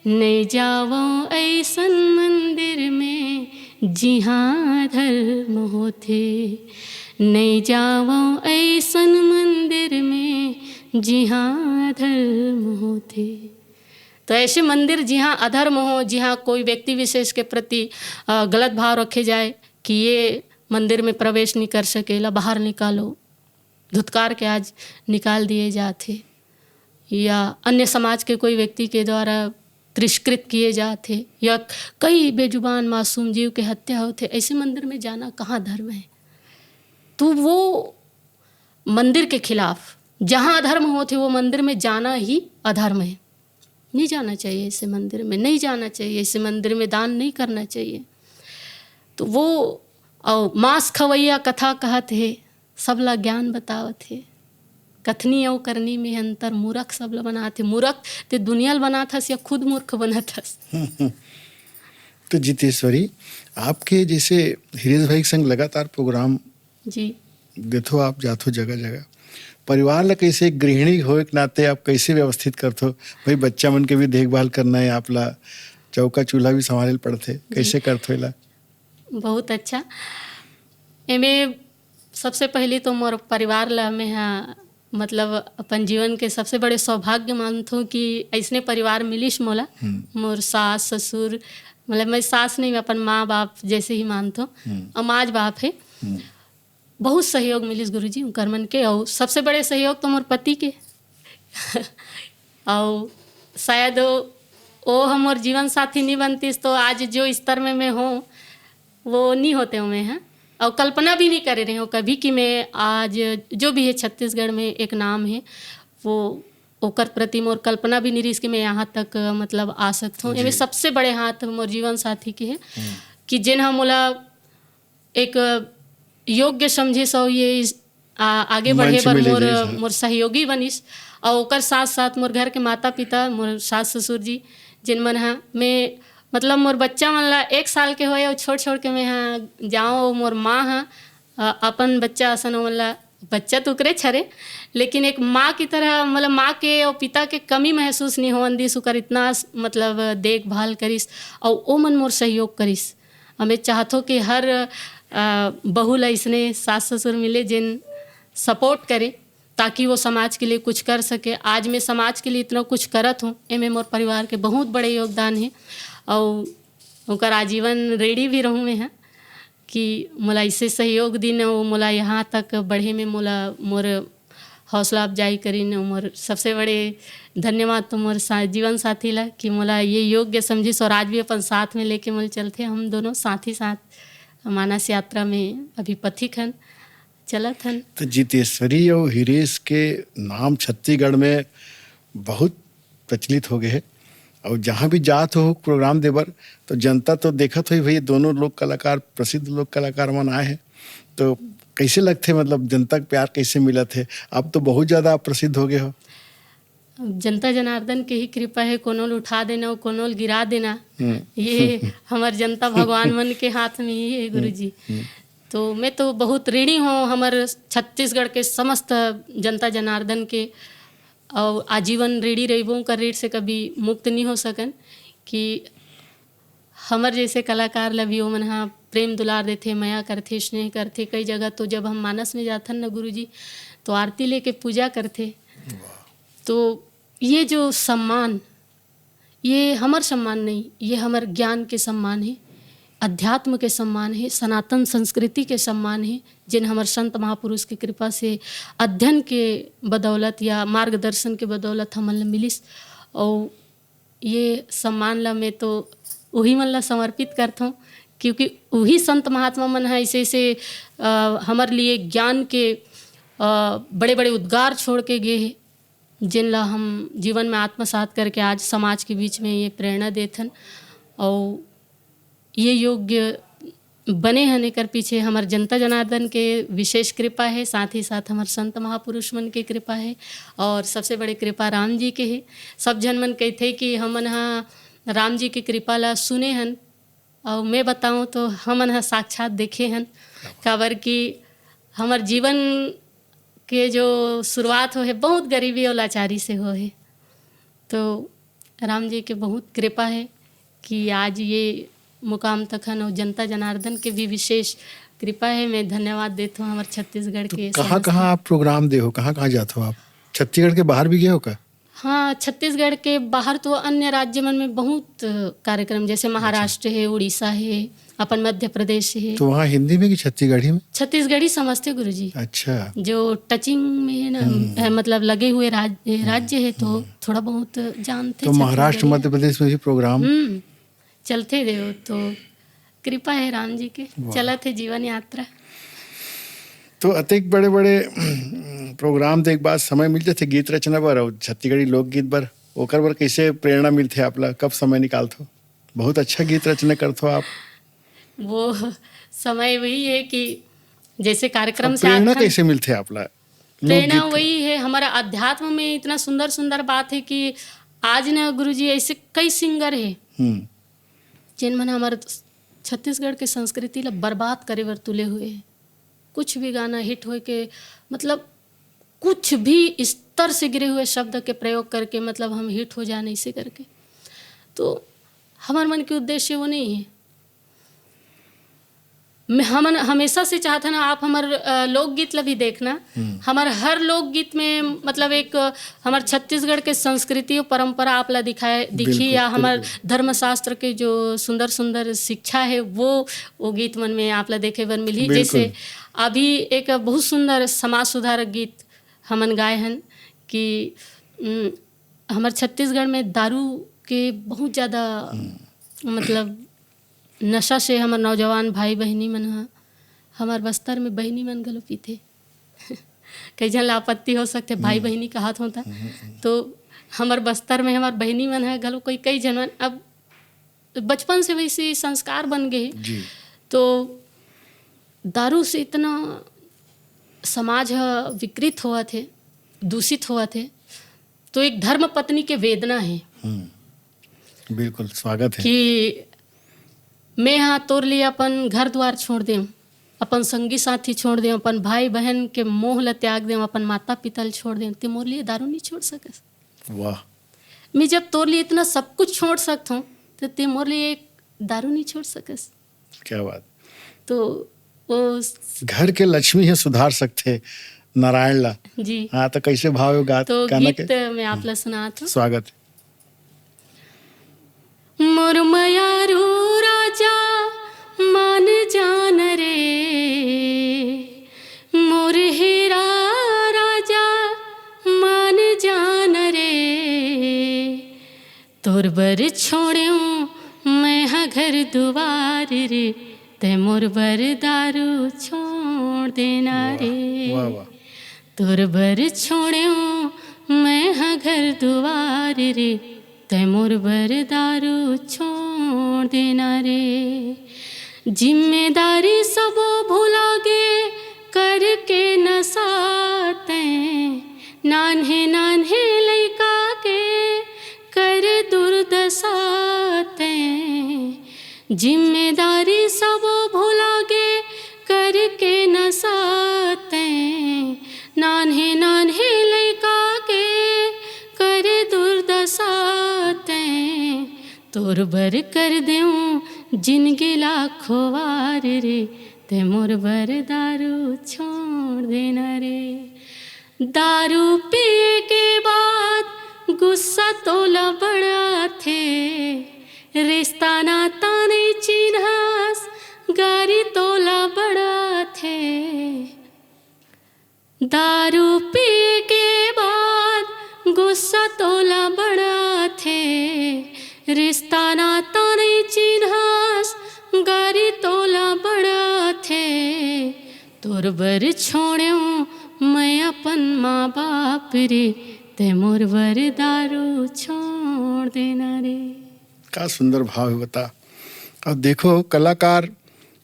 नइ जावं अइसन मंदिर में, जिहाँ धर्म होथे। नइ जावं अइसन मंदिर में, जिहाँ धर्म होथे। तो ऐसे मंदिर जिहाँ अधर्म हो, जिहाँ कोई व्यक्ति विशेष के प्रति, अ, गलत भाव रखे जाए कि ये मंदिर में प्रवेश नहीं कर सकेला, बाहर निकालो, धुतकार के आज निकाल दिए जात हे, या अन्य समाज के कोई व्यक्ति के द्वारा तिरस्कृत किए जात हे, या कई बेजुबान मासूम जीव के हत्या होत हे, ऐसे मंदिर में जाना कहाँ धर्म है? तो वो मंदिर के खिलाफ, जहाँ अधर्म होत हे, वो मंदिर में जाना ही अधर्म है। नहीं जाना चाहिए ऐसे मंदिर में, नहीं जाना चाहिए ऐसे मंदिर में, दान नहीं करना चाहिए। तो वो, अउ मांस खवैया कथा कहत हे, सबला ज्ञान बतावत हे। कथनी अउ करनी में अंतर, मूरख सबला बनात हे। मूरख ते दुनिया ल बनात हस या खुद मूर्ख बनत हस? तो जितेश्वरी, आपके जैसे हिरेश भाई के संग लगातार प्रोग्राम जी। देथो आप, जाथो जगह जगह, परिवार ला कैसे, गृहिणी होए के नाते आप कैसे व्यवस्थित करथो? भाई, बच्चा मन के भी देखभाल करना है, आप ला चौका चूल्हा भी संभाले ल पड़थे, जी। कैसे करथो एला? बहुत अच्छा। एमे सबसे पहली तो मोर परिवार ला मैं हा, मतलब, अपन जीवन के सबसे बड़े सौभाग्य मानथों कि ऐसने परिवार मिलिस मोला। हम्म। मोर सास, ससुर, मतलब, मैं सास नहीं, मैं अपन माँ बाप जैसे ही मानथों। हम्म। अउ माँ बाप है। बहुत सहयोग मिलिस गुरुजी उनकर मन के, अउ सबसे बड़े सहयोग तो मोर पति के। अउ शायद वो, वो हमर जीवन साथी नहीं बनतीस तो आज जो स्तर में मैं हूँ वो नहीं होते हूँ मैं, हाँ। और कल्पना भी नहीं करे रहे हूँ कभी कि मैं आज जो भी है छत्तीसगढ़ में एक नाम है वो ओकर प्रति मोर कल्पना भी नहीं रहिस कि मैं यहाँ तक मतलब आ सकत हूँ। एमे सबसे बड़े हाथ मोर जीवन साथी के है कि जेन ह मोला एक योग्य समझिस अउ ये इस, आ, आगे बढ़े बर मोर, मोर सहयोगी बनिस। और ओकर साथ साथ मोर घर के माता पिता, मोर सास ससुर जी, जिन मन ह मैं मतलब मोर बच्चा मन ला एक साल के होए और छोड़ छोड़ के मैं ह जाओ, मोर माँ ह अपन बच्चा असन ओमन ला, बच्चा तो ओकरे छरे, लेकिन एक माँ की तरह मतलब माँ के और पिता के कमी महसूस नहीं होवन दिस। ओकर इतना मतलब देखभाल करिस और ओमन मोर सहयोग करिस। हमें चाहथो कि हर बहू ला इसने सास ससुर मिले जिन सपोर्ट करे ताकि वो समाज के लिए कुछ कर सके। आज मैं समाज के लिए इतना कुछ करत हूँ, एमे मोर परिवार के बहुत बड़े योगदान है। और ओकर आजीवन रेडी भी रहूँ मैं ह कि मोला इसे सहयोग दिन और मोला यहाँ तक बढ़े में मोला मोर हौसला अफजाई करिन। मोर सबसे बड़े धन्यवाद तो मोर सा-, जीवन साथी ला कि मोला ये योग्य समझिस और आज भी अपन साथ में लेके मोला चलथे। हम दोनों साथ ही साथ मानस यात्रा में अभी पथिक हन, चलत हन। तो जितेश्वरी और हिरेश के नाम छत्तीसगढ़ में बहुत प्रचलित हो गए है। और जहाँ भी जात हो प्रोग्राम देबर, तो जनता तो देखत होही, भई दोनों लोक कलाकार, प्रसिद्ध लोक कलाकार मन आए हैं, तो कैसे लगथे, मतलब जनता के प्यार कैसे मिलत है? अब तो बहुत ज़्यादा आप प्रसिद्ध हो गए हो। जनता जनार्दन के ही कृपा है, कोनो ल उठा देना और कोनो ल गिरा देना, ये हमर जनता भगवान मन के हाथ में ही है गुरुजी। तो मैं तो बहुत ऋणी हूँ हमर छत्तीसगढ़ के समस्त जनता जनार्दन के, और आजीवन ऋणी रहिबो, कर ऋण से कभी मुक्त नहीं हो सकन कि हमर जैसे कलाकार ला भी ओमन ह प्रेम दुलार देथे, मया करथे, स्नेह करथे। कई जगह तो जब हम मानस में जाथन न गुरुजी, तो आरती लेके पूजा करथे। तो ये जो सम्मान, ये हमर सम्मान नहीं, ये हमर ज्ञान के सम्मान है, अध्यात्म के सम्मान है, सनातन संस्कृति के सम्मान है, जिन हमर संत महापुरुष के कृपा से अध्ययन के बदौलत या मार्गदर्शन के बदौलत हमन ल मिलिस। और ये सम्मान ला मैं तो उही मन ला समर्पित करथौं, क्योंकि उही संत महात्मा मन ह ऐसे ऐसे, अ, हमर लिए ज्ञान के, अ, बड़े बड़े उद्गार छोड़ के गे हे, जिन ला हम जीवन में आत्मसात करके आज समाज के बीच में ये प्रेरणा देथन। और ये योग्य बने हन, एकर पीछे हमर जनता जनार्दन के विशेष कृपा है, साथ ही साथ हमर संत महापुरुष मन के कृपा है, और सबसे बड़े कृपा राम जी के है। सब झन मन कहथे कि हमन ह राम जी के कृपा ला सुने हन, और मैं बताऊं तो हमन ह साक्षात देखे हन, काबर कि हमर जीवन के जो शुरुआत हो है बहुत गरीबी और लाचारी से हो है। तो राम जी के बहुत कृपा है कि आज ये मुकाम तक हन, और जनता जनार्दन के भी विशेष कृपा है। मैं धन्यवाद देत हूँ हमर छत्तीसगढ़ तो के कहाँ समस्त कहाँ आप प्रोग्राम दे हो, कहाँ कहाँ जात हो आप? छत्तीसगढ़ के बाहर भी गए हो का? हाँ, छत्तीसगढ़ के बाहर तो अन्य राज्य मन में बहुत कार्यक्रम, जैसे महाराष्ट्र है, उड़ीसा है, अपन मध्य प्रदेश है। तो वहाँ हिंदी में कि छत्तीसगढ़ी में? छत्तीसगढ़ी समझते गुरुजी। अच्छा। जो टचिंग में है ना, अ, मतलब लगे हुए राज-, राज्य है तो थोड़ा बहुत जानते तो छत्तीसगढ़ी। महाराष्ट्र, मध्य प्रदेश में भी प्रोग्राम? हम्म, चलते देव तो कृपा है राम जी के, वाह। चलत है जीवन यात्रा। तो अतेक बड़े-बड़े प्रोग्राम दे के बाद समय मिल जाथे गीत रचना बर और छत्तीसगढ़ी लोकगीत बर, ओकर बर कैसे प्रेरणा मिलथे आप ला? कब समय निकालथो? बहुत अच्छा गीत रचना करथो आप। वो समय वही है कि जैसे कार्यक्रम और से प्रेरणा आथन, कैसे मिलथे आप ला? प्रेरणा लोकगीत के? वही है, हमारा अध्यात्म में इतना सुंदर सुंदर बात है कि आज ना गुरुजी ऐसे कई सिंगर है हम्म। जिन मन हमारे छत्तीसगढ़ के संस्कृति ला बर्बाद करे बर तुले हुए हैं। कुछ भी गाना हिट होए के, मतलब कुछ भी स्तर से गिरे हुए शब्द के प्रयोग करके, मतलब हम हिट हो जाए ऐसे करके। तो हमार मन के उद्देश्य वो नहीं है। मैं, हमन हमेशा से चाहत हन, आप हमर, अ, लोकगीत ला भी देखना। हम्म। हमर हर लोकगीत में, मतलब, एक, अ, हमर छत्तीसगढ़ के संस्कृति और परंपरा आप ला दिखाए, दिखी, बिल्कुल, या हमर बिल्कुल। धर्मशास्त्र के जो सुंदर सुंदर शिक्षा है, वो, वो गीत मन में आप ला देखे बर मिलही। बिल्कुल। जैसे अभी एक बहुत सुंदर समाज सुधारक गीत हमन गाए हन कि, उम, हमर छत्तीसगढ़ में दारू के बहुत ज्यादा, हम्म। मतलब, नशा से हमर नौजवान भाई बहिनी मन ह, हमर बस्तर में बहिनी मन घलो पीथे। कई झन ला आपत्ति हो सकथे, भाई हम्म। बहिनी कहत हों त। हम्म, हम्म। तो हमर बस्तर में हमर बहिनी मन ह घलो कोई, कई झन मन, अब बचपन से वैसे संस्कार बन गए हे। जी। तो दारू से इतना समाज ह विकृत होवत हे, दूषित होवत हे। तो एक धर्म पत्नी के वेदना है हम्म। बिल्कुल, स्वागत है। कि मैं हा तोर लिए अपन घर द्वार छोड़ देम, अपन संगी साथी छोड़ देम, अपन भाई बहन के मोह ल त्याग देम, अपन माता पिता ल छोड़ देम, ते मोर लिए दारू नहीं छोड़ सकस। वाह। मैं जब तोर लिए इतना सब कुछ छोड़ सकत हूँ, तो ते मोर लिए एक दारू नहीं छोड़ सकस। क्या बात। तो वो स- घर के लक्ष्मी हे सुधार सकथे नारायण ला। जी। हाँ, तो कैसे भाव हे वो गात-, तो गाना गीत के? मैं आप ला सुनात हूँ। स्वागत। मोर मयारू राजा मान जान रे, मोर हीरा राजा मान जान रे, तोर बर छोड़ेऊँ मैं ह घर दुवार रे, तै मोर बर दारू छोड़ देना वाह, रे। वाह, वाह। तोर बर छोड़ेऊँ मैं ह घर दुवार रे, तै मोर बर दारू छोड़ देना रे। जिम्मेदारी सबो भुला गे करके नशा तै, नान्हे नान्हे लइका के कर दुर्दशा तै। जिम्मेदारी सबो भुला गे करके नशा तै, नान्हे नान्हे लइका के कर दुर्दशा तै। तोर बर कर देऊँ जिनगी ला खोवार रे, तै मोर बर दारू छोड़ देना रे। दारू पिए के बाद गुस्सा तोला बड़ा आथे, रिश्ता नाता नइ चिन्हस, गारी तोला बड़ा आथे। दारू पिए के बाद गुस्सा तोला बड़ा आथे, रिश्ता नाता नइ चिन्हस, गारी तोला बड़ा आथे। तोर बर छोड़ेऊँ मैं अपन माँ बाप रे, तै मोर बर दारू छोड़ देना रे। का सुंदर भाव हे, बता। अब देखो, कलाकार,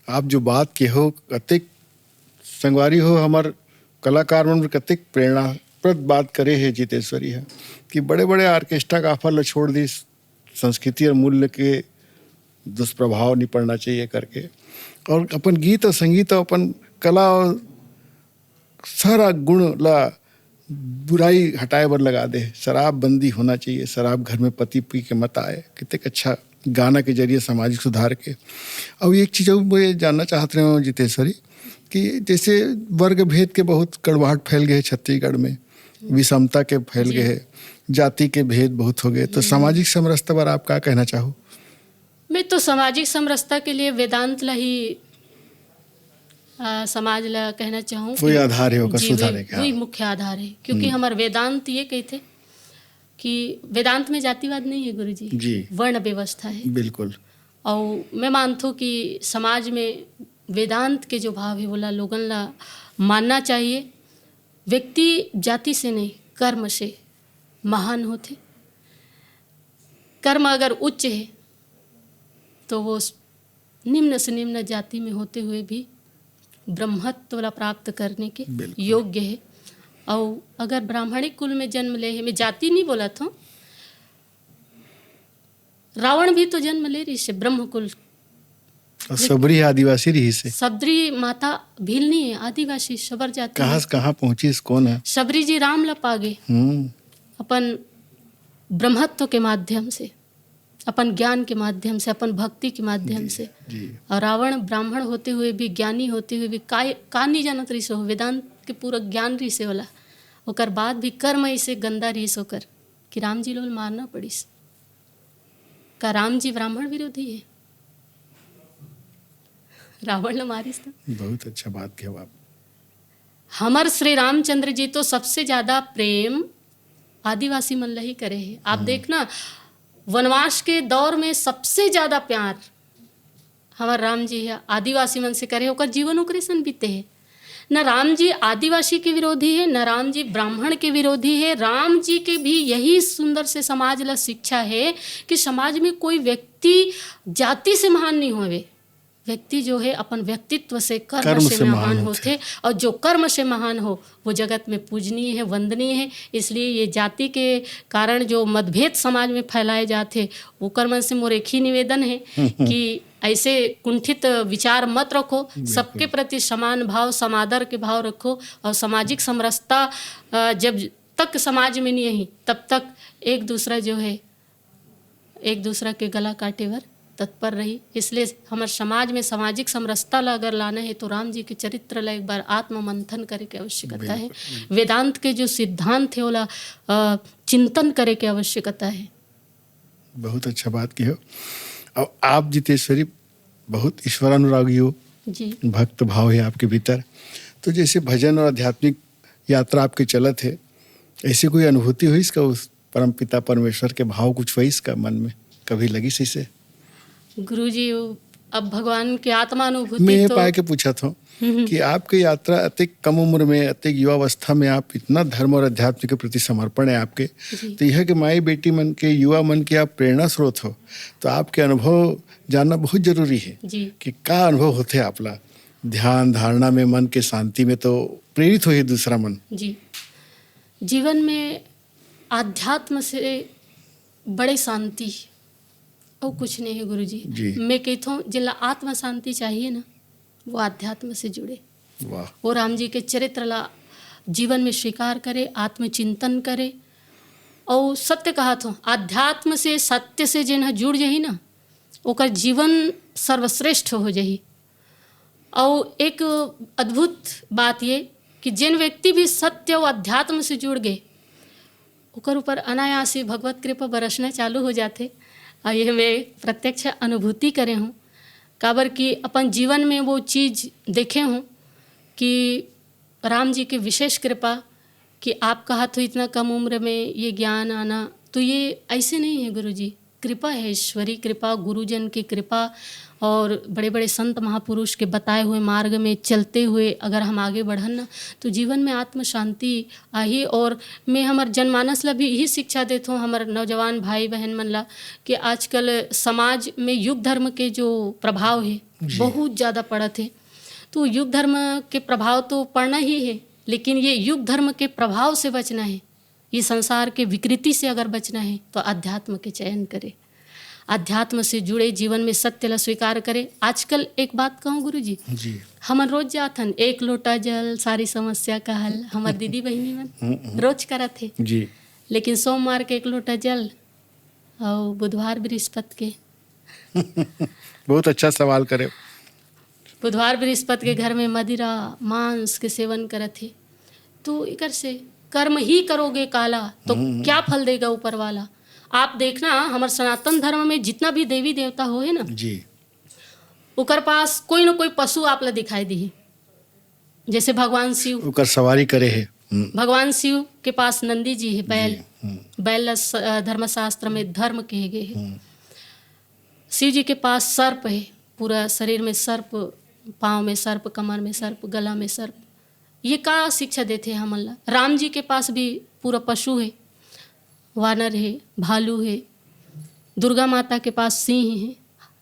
आप जो बात के हो, कतेक संगवारी हो, हमर कलाकार मन बर कतेक प्रेरणाप्रद बात करे हे जितेश्वरी ह, कि बड़े-बड़े ऑर्केस्ट्रा का offer ल छोड़ दिस, संस्कृति और मूल्य के दुष्प्रभाव नहीं पड़ना चाहिए करके, और अपन गीत और संगीत और अपन कला और सारा गुण ला बुराई हटाए बर लगा दे। शराब बंदी होना चाहिए, शराब घर में पति पी के मत आए। कितने अच्छा गाना के जरिए सामाजिक सुधार के। और एक चीज और मैं जानना चाहत रहे हूँ जितेश्वरी, कि जैसे वर्ग भेद के बहुत कड़वाहट फैल गए छत्तीसगढ़ में, विषमता के फैल जी। गए, जाति के भेद बहुत हो गए, तो सामाजिक समरसता पर आप क्या कहना चाहो? मैं तो सामाजिक समरसता के लिए वेदांत ला ही, आ, समाज ला कहना चाहूँ वही कि आधार है ओकर जी, सुधारे वही, के, वही हाँ। मुख्य आधार है, क्योंकि हम्म। हमार वेदांत ये कहते कि वेदांत में जातिवाद नहीं है गुरुजी, जी। वर्ण व्यवस्था है। बिल्कुल। और मैं मानथो कि समाज में वेदांत के जो भाव है, वोला लोगन ला मानना चाहिए। व्यक्ति जाति से नहीं, कर्म से महान होथे। कर्म अगर उच्च है, तो वो स-, निम्न से निम्न जाति में होते हुए भी ब्रह्मत्व ला प्राप्त करने के बिल्कुल। योग्य है। और अगर ब्राह्मणिक कुल में जन्म ले है, मैं जाति नहीं बोलत हूँ, रावण भी तो जन्म ले रहिस हे ब्रह्मकुल। और सबरी आदिवासी रहिस हे। सबरी माता भील नहीं है, आदिवासी, सबर जाति कहाँ है। से कहाँ पहुँचिस, कौन है? सबरी जी राम ला पागे हम्म। अपन ब्रह्मत्व के माध्यम से। अपन ज्ञान के माध्यम से, अपन भक्ति के माध्यम जी, से। जी। और रावण ब्राह्मण होते हुए भी, ज्ञानी होते हुए भी, का, का नहीं जानत रहिस हो, वेदांत के पूरा ज्ञान रहिस हे ओला। ओकर बाद भी कर्म ऐसे गंदा रहिस ओकर कि राम जी ल मारना पड़िस। का राम जी ब्राह्मण विरोधी हे? रावण ल मारिस त। बहुत अच्छा बात कहे आप। हमर श्री रामचंद्र जी तो सबसे ज्यादा प्रेम आदिवासी मन ल ही करे हे। आप देखना, वनवास के दौर में सबसे ज्यादा प्यार हमर राम जी ह आदिवासी मन से करे, ओकर जीवन ओकरे सन बीते हे। न राम जी आदिवासी के विरोधी हे, न राम जी ब्राह्मण के विरोधी हे। राम जी के भी यही सुंदर से समाज ला शिक्षा हे कि समाज में कोई व्यक्ति जाति से महान नहीं होवे, व्यक्ति जो है अपन व्यक्तित्व से, कर्म कर्म से से महान महान होथे, और जो कर्म से महान हो वो जगत में पूजनीय है, वंदनीय है। इसलिए ये जाति के कारण जो मतभेद समाज में फैलाए जाते, वो कर्मन से मोर एक ही निवेदन है कि ऐसे कुंठित विचार मत रखो, सबके प्रति समान भाव, समादर के भाव रखो, और सामाजिक समरसता, अ, जब तक समाज में नहीं है, तब तक एक दूसरा जो है, एक दूसरा के गला काटे बर तत्पर रही। इसलिए हमर समाज में सामाजिक समरसता ला अगर लाना है, तो राम जी के चरित्र ला एक बार आत्म मंथन करे के आवश्यकता है। वेदांत के जो सिद्धांत है, ओला, अ, चिंतन करे के आवश्यकता है। बहुत अच्छा बात कहे हो। और आप, जितेश्वरी, बहुत ईश्वरानुरागी हो, जी। भक्त भाव है आपके भीतर। तो जैसे भजन और आध्यात्मिक यात्रा आपके चलत है, ऐसी कोई अनुभूति होइस का, उस परम पिता परमेश्वर के भाव कुछ होइस का मन में, कभी लगिस इसे? गुरुजी, वो अब भगवान के आत्मानुभूति मैं ये तो पाए के पूछत हूँ कि आपके यात्रा अतेक कम उम्र में, अतेक युवावस्था में आप इतना धर्म और अध्यात्म के प्रति समर्पण है आपके, जी। तो यह कि माई बेटी मन के, युवा मन के आप प्रेरणा स्रोत हो, तो आपके अनुभव जानना बहुत जरूरी है जी। कि का अनुभव होथे आपला ध्यान धारणा में, मन के शांति में, तो प्रेरित होही दूसरा मन। जी, जीवन में आध्यात्म से बड़े शांति और कुछ नहीं है गुरुजी। जी। मैं कहता हूँ, जिला आत्म शांति चाहिए ना, वो आध्यात्म से जुड़े, वाह। वो राम जी के चरित्र ला जीवन में स्वीकार करे, आत्मचिंतन करे। और सत्य कहत हूँ, आध्यात्म से, सत्य से जेन ह जुड़ जाही ना, ओकर जीवन सर्वश्रेष्ठ हो जाही। और एक अद्भुत बात ये कि जेन व्यक्ति भी सत्य और अध्यात्म से जुड़ गए, ओकर ऊपर अनायास ही भगवत कृपा बरसना चालू हो जाथे। और ये मैं प्रत्यक्ष अनुभूति करे हूँ, काबर कि अपन जीवन में वो चीज देखे हूँ कि राम जी की विशेष कृपा कि आप कहत हो इतना कम उम्र में ये ज्ञान आना, तो ये ऐसे नहीं है गुरुजी, कृपा है, ईश्वरी कृपा, गुरुजन की कृपा और बड़े बड़े संत महापुरुष के बताए हुए मार्ग में चलते हुए अगर हम आगे बढ़न ना, तो जीवन में आत्म शांति आही। और मैं हमर जनमानस ला भी यही शिक्षा देत हूँ, हमर नौजवान भाई बहन मन ला, कि आजकल समाज में युग धर्म के जो प्रभाव है, बहुत ज़्यादा पड़त है। तो युग धर्म के प्रभाव तो पड़ना ही है, लेकिन ये युग धर्म के प्रभाव से बचना है, ये संसार के विकृति से अगर बचना है, तो अध्यात्म के चयन करे, अध्यात्म से जुड़े, जीवन में सत्य ला स्वीकार करे। आजकल एक बात कहूँ गुरुजी, जी। हमन रोज जाथन, एक लोटा जल, सारी समस्या का हल। हमर दीदी बहिनी मन रोज करत हे, जी। लेकिन सोमवार के एक लोटा जल और बुधवार बृहस्पति के बहुत अच्छा सवाल करे। बुधवार बृहस्पति के घर में मदिरा मांस के सेवन करत हे। तो एकर से कर्म ही करोगे काला, तो क्या फल देगा ऊपर वाला? आप देखना, हमर सनातन धर्म में जितना भी देवी देवता हो है ना, जी। ओकर पास कोई ना कोई पशु आप ला दिखाई दिही। जैसे भगवान शिव, ओकर सवारी करे है। हम्म। भगवान शिव के पास नंदी जी है, बैल। जी, हम्म। बैल ला स-, अ, धर्मशास्त्र में धर्म कहे गए है। शिव जी के पास सर्प है, पूरा शरीर में सर्प, पाँव में सर्प, कमर में सर्प, गला में सर्प। ये का शिक्षा देथे हमन ला? राम जी के पास भी पूरा पशु है, वानर है, भालू है, दुर्गा माता के पास सिंह है,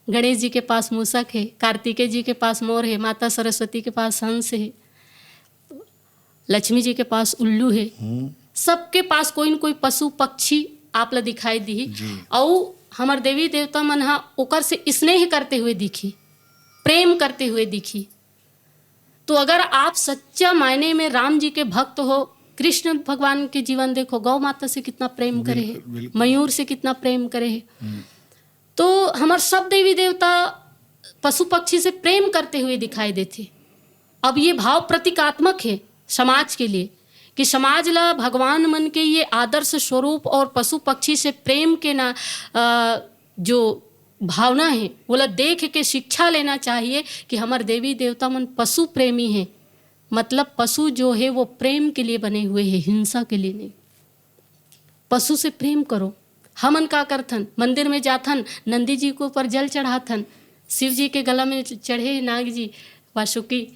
गणेश जी के पास मूसक है, कार्तिकेय जी के पास मोर है, माता सरस्वती के पास हंस है, लक्ष्मी जी के पास उल्लू है। सबके पास कोई न कोई पशु पक्षी आप ला दिखाई दिही। जी। अउ हमर देवी देवता मन हा ओकर से स्नेह करते हुए दिखी, प्रेम करते हुए दिखी। तो अगर आप सच्चा मायने में राम जी के भक्त हो, कृष्ण भगवान के जीवन देखो, गौ माता से कितना प्रेम करे है, बिल्कुल, बिल्कुल। मयूर से कितना प्रेम करे है। तो हमर सब देवी देवता पशु पक्षी से प्रेम करते हुए दिखाई देथे। अब ये भाव प्रतीकात्मक हे समाज के लिए कि समाज ला भगवान मन के ये आदर्श स्वरूप और पशु पक्षी से प्रेम के ना, अ, जो भावना हे, ओला देख के शिक्षा लेना चाहिए कि हमर देवी देवता मन पशु प्रेमी हे। मतलब पशु जो हे वो प्रेम के लिए बने हुए हे, हिंसा के लिए नहीं। पशु से प्रेम करो। हमन का करथन, मंदिर में जाथन, नंदी जी के ऊपर जल चढ़ाथन, शिव जी के गला में चढ़े नाग जी, वासुकी,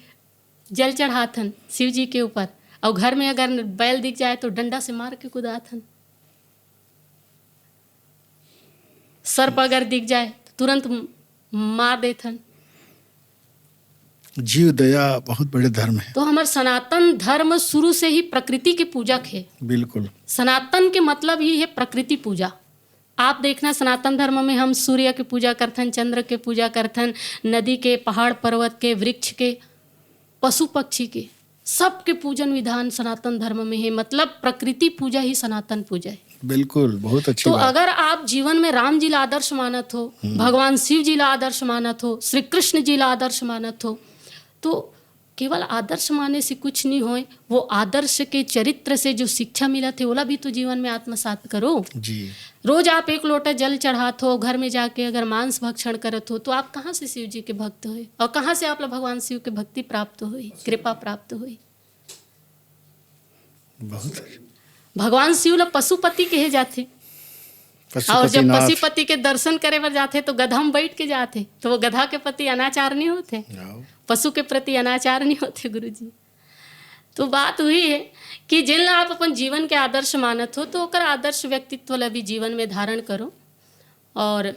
जल चढ़ाथन शिव जी के ऊपर। और घर में अगर बैल दिख जाए तो डंडा से मार के कुदाथन। सर्प अगर दिख जाए तो तुरंत म-, मार देथन। जीव दया बहुत बड़े धर्म है। तो हमर सनातन धर्म शुरू से ही प्रकृति के पूजक है। बिल्कुल। सनातन के मतलब ही है प्रकृति पूजा। आप देखना, सनातन धर्म में हम सूर्य के पूजा करथन, चंद्र के पूजा करथन, नदी के, पहाड़ पर्वत के, वृक्ष के, पशु पक्षी के, सबके पूजन विधान सनातन धर्म में है। मतलब प्रकृति पूजा ही सनातन पूजा है। बिल्कुल, बहुत अच्छी तो बात। अगर आप जीवन में राम जी ला आदर्श मानत हो, हम्म। भगवान शिव जी ला आदर्श मानत हो, श्री कृष्ण जी ला आदर्श मानत हो, तो केवल आदर्श माने से कुछ नहीं होए, वो आदर्श के चरित्र से जो शिक्षा मिलत हे, ओला भी तो जीवन में आत्मसात करो। जी। रोज आप एक लोटा जल चढ़ात हो, घर में जाके अगर मांस भक्षण करत हो, तो आप कहाँ से शिव जी के भक्त होए और कहाँ से आप ला भगवान शिव के भक्ति प्राप्त होई, कृपा प्राप्त होई? बहुत अच्छा। भगवान शिव ला पशुपति कहे जाथे। और जब पशुपतिनाथ। पशुपति के दर्शन करे बर जाथे तो गधा में बैठ के जाथे, तो वो गधा के प्रति अनाचार नहीं होथे? हाँ। पशु के प्रति अनाचार नहीं होथे गुरुजी। तो बात वही है कि जिन ला आप अपन जीवन के आदर्श मानत हो, तो ओकर आदर्श व्यक्तित्व ला भी जीवन में धारण करो। और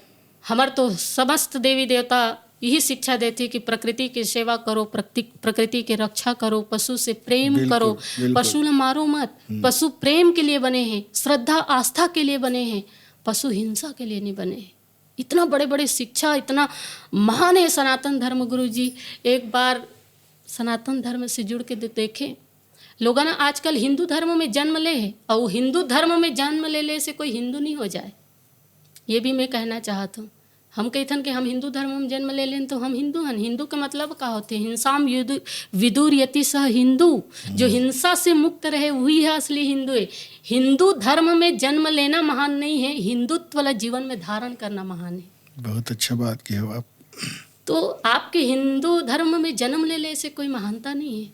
हमर तो समस्त देवी देवता यही शिक्षा देथे कि प्रकृति के सेवा करो, प्रकृति, प्रकृति के रक्षा करो, पशु से प्रेम बिल्कुल, करो, बिल्कुल। पशु ला मारो मत। हम्म। पशु प्रेम के लिए बने हैं, श्रद्धा आस्था के लिए बने हैं, पशु हिंसा के लिए नहीं बने हैं। इतना बड़े बड़े शिक्षा, इतना महान है सनातन धर्म गुरु जी। एक बार सनातन धर्म से जुड़ के दे-, देखें, लोगन आजकल हिंदू धर्म में जन्म ले है और हिंदू धर्म में जन्म ले ले से कोई हिंदू नहीं हो जाए, ये भी मैं कहना चाहत हूँ। हम कहिथन कि हम हिंदू धर्म में जन्म ले लेन तो हम हिंदू हन। हिंदू के मतलब का होथे? हिंसाम युदु-, विदुर्यति सह हिंदू। जो हम्म। हिंसा से मुक्त रहे वही है असली हिंदू है। हिंदू धर्म में जन्म लेना महान नहीं है, हिंदुत्व ला जीवन में धारण करना महान है। बहुत अच्छा बात कहे हो आप। तो आपके हिंदू धर्म में जन्म ले ले से कोई महानता नहीं है।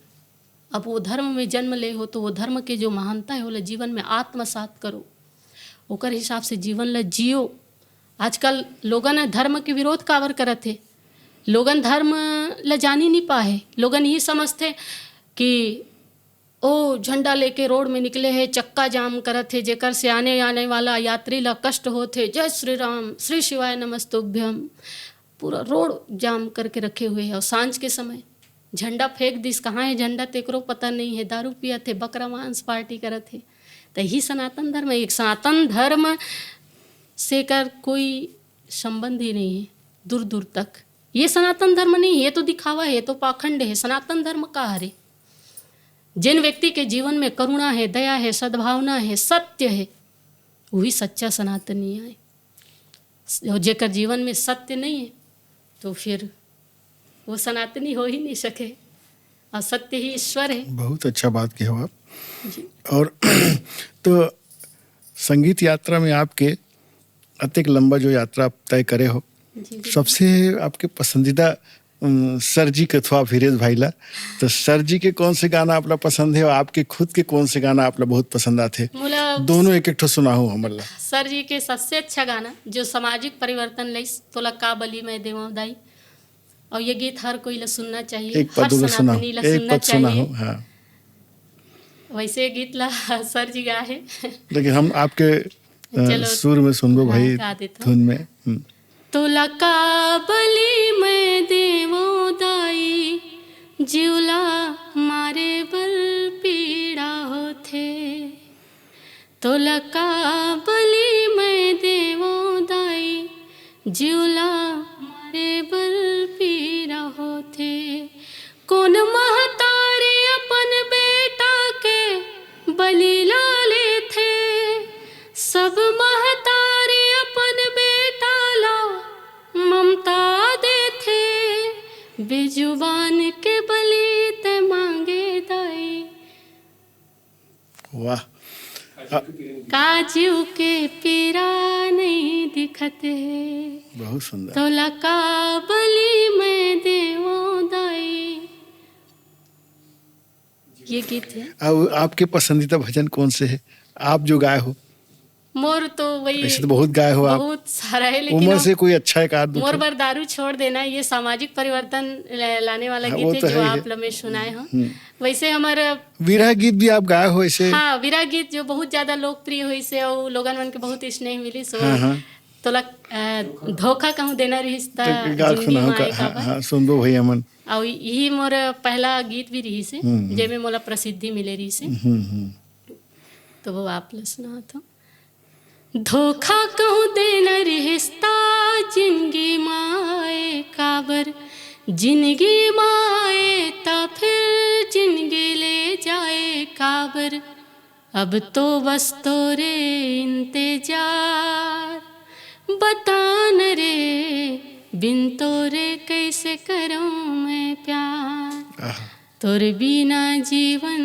अब वो धर्म में जन्म ले हो तो वो धर्म के जो महानता है ओला जीवन में आत्मसात करो, ओकर हिसाब से जीवन ला जियो। आजकल लोगन धर्म के विरोध काबर करत हे? लोगन धर्म ला जानी नहीं पाए। लोगन यही समझथे कि ओ झंडा लेके रोड में निकले हे, चक्का जाम करत हे, जेकर से आने आने वाला यात्री ला कष्ट होत हे। जय श्री राम, श्री शिवाय नमस्तुभ्यम। पूरा रोड जाम करके रखे हुए हैं। और सांझ के समय झंडा फेंक दिस, कहाँ है झंडा तेकरो पता नहीं है। दारू पियत हे, बकरा मांस पार्टी करत हे। तो यही सनातन धर्म है। एक सनातन धर्म से कर कोई संबंध ही नहीं है दूर दूर तक। ये सनातन धर्म नहीं है, ये तो दिखावा है, ये तो पाखंड है। सनातन धर्म का हरे? जिन व्यक्ति के जीवन में करुणा है, दया है, सद्भावना है, सत्य है, वही सच्चा सनातनी आए। और जेकर जीवन में सत्य नहीं है तो फिर वो सनातनी हो ही नहीं सके। और सत्य ही ईश्वर है। बहुत अच्छा बात कहे हो आप। जी। और तो संगीत यात्रा में आपके अतेक लंबा जो यात्रा आप तय करे हो, जी, जी। सबसे आपके पसंदीदा, अम, सर जी के अथवा अभिरेज भाई ला, तो सर जी के कौन से गाना आपला पसंद है और आपके खुद के कौन से गाना आपला बहुत पसंद आथे? मोला दोनों एक एक ठो सुनाओ हमर ला। सर जी के सबसे अच्छा गाना जो सामाजिक परिवर्तन लइस, तोला का बलि मैं देवं दाई, और ये गीत हर कोई ला सुनना चाहिए, एक पद हर में सुनाओ, सनातनी ला एक सुनना पद सुनाओ, चाहिए। हाँ। वैसे गीत ला सर जी गाए हैं। लेकिन हम आपके, अ, चलो, सुर में सुनबो हाँ, भाई, गा देथों। धुन में। हम्म। तोला का बलि मैं देवों दाई, जीव ला मारे बर पीड़ा होथे। तोला का बलि मैं देवों दाई, जीव ला मारे बर पीड़ा होथे। कोन महतारी अपन बेटा के बलि ला लेथे? सब महतारी अपन बेटा ला जुबान के बली ते मांगे दाई। वाह। का जीव के पीरा नहीं दिखत हे। बहुत सुंदर। तोला का बली मैं देवो दाई। ये गीत है। अब आपके पसंदीदा भजन कौन से है, आप जो गाए हो? मोर तो वही वैसे तो बहुत गाए हो आप। बहुत सारा है, लेकिन उमर अब से कोई अच्छा एक आध दो मोर ठो? बर दारू छोड़ देना, ये सामाजिक परिवर्तन ल-, लाने वाला हाँ, गीत वो है, तो जो है ही आप है। लमे सुनाए हो। वैसे हमर विरह गीत भी आप गाए हो ऐसे? हाँ, विरह गीत जो बहुत ज्यादा लोकप्रिय होइस हे और लोगन मन के बहुत स्नेह मिलिस हे। हाँ, हाँ। तोला अ, धोखा कहूँ देना रिहिस त तो गा जिंदगी सुनाओ माए का, हाँ, काबर। हाँ, सुनबो भाई हमन। और यही मोर पहला गीत भी रिहिस हे, हम्म, हम्म। जेमे मोला प्रसिद्धि मिले रिहिस हे। हम्म, हम्म। तो वो आप ल सुनात हूँ। धोखा कहूँ देना रिहिस त जिंदगी माए काबर, जिंदगी माए त फिर जिंदगी ले जाए काबर। अब तो बस तोरे इंतजार, बता न रे, बिन तोरे कैसे करूँ मैं प्यार। आहा। तोर बिना जीवन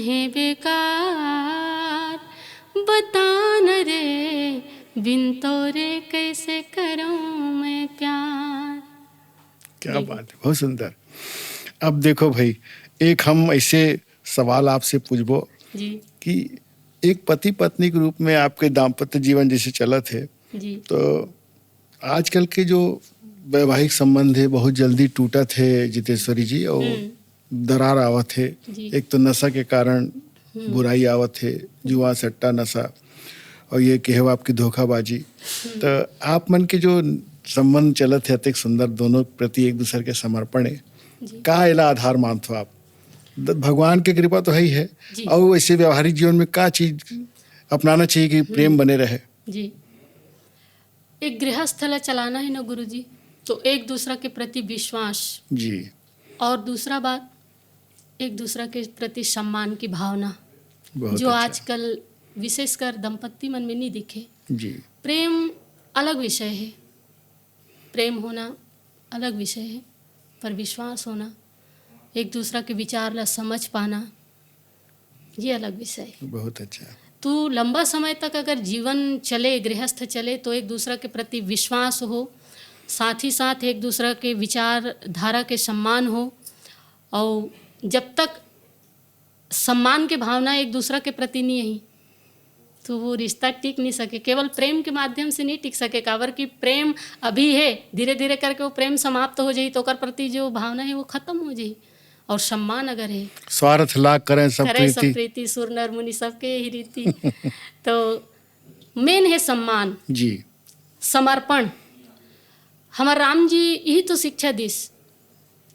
हे बेकार, बता न रे, बिन तोरे कैसे करूँ मैं प्यार। क्या बात है, बहुत सुंदर। अब देखो भाई, एक हम ऐसे सवाल आपसे पूछबो जी। कि एक पति पत्नी के रूप में आपके दाम्पत्य जीवन जैसे चलत है, जी। तो आजकल के जो वैवाहिक संबंध है बहुत जल्दी टूटत है जितेश्वरी जी, और दरार आवत है। जी। एक तो नशा के कारण बुराई आवत है, जुआ सट्टा नशा, और ये कहे आपकी धोखाबाजी। तो आप मन के जो संबंध चलत है अतेक सुंदर, दोनों प्रति एक दूसर के समर्पण है, जी। का एला आधार मानथो आप? द- भगवान के कृपा तो है ही है, जी। और ऐसे व्यवहारिक जीवन में का चीज अपनाना चाहिए कि प्रेम बने रहे? जी। एक गृहस्थ ला चलाना है ना गुरुजी, तो एक दूसरा के प्रति विश्वास, जी। और दूसरा बात, एक दूसरा के प्रति सम्मान की भावना, बहुत जो अच्छा। आजकल विशेषकर दंपत्ति मन में नहीं दिखे। जी। प्रेम अलग विषय है, प्रेम होना अलग विषय है, पर विश्वास होना, एक दूसरा के विचार ला समझ पाना, ये अलग विषय है। बहुत अच्छा। तो लंबा समय तक अगर जीवन चले, गृहस्थ चले, तो एक दूसरा के प्रति विश्वास हो, साथ ही साथ एक दूसरा के विचारधारा के सम्मान हो, और जब तक सम्मान के भावना एक दूसरा के प्रति नहीं है, तो वो रिश्ता टिक नहीं सके। केवल प्रेम के माध्यम से नहीं टिक सके, काबर कि प्रेम अभी है, धीरे धीरे करके वो प्रेम समाप्त हो जाही, तो ओकर प्रति जो भावना है वो खत्म हो जाही। और सम्मान अगर है, स्वार्थ लाग करें सब करे सब प्रीति। प्रीति, सुर नर मुनि सबके यही रीति। तो मेन है सम्मान, जी। समर्पण। हमार राम जी यही तो शिक्षा दिस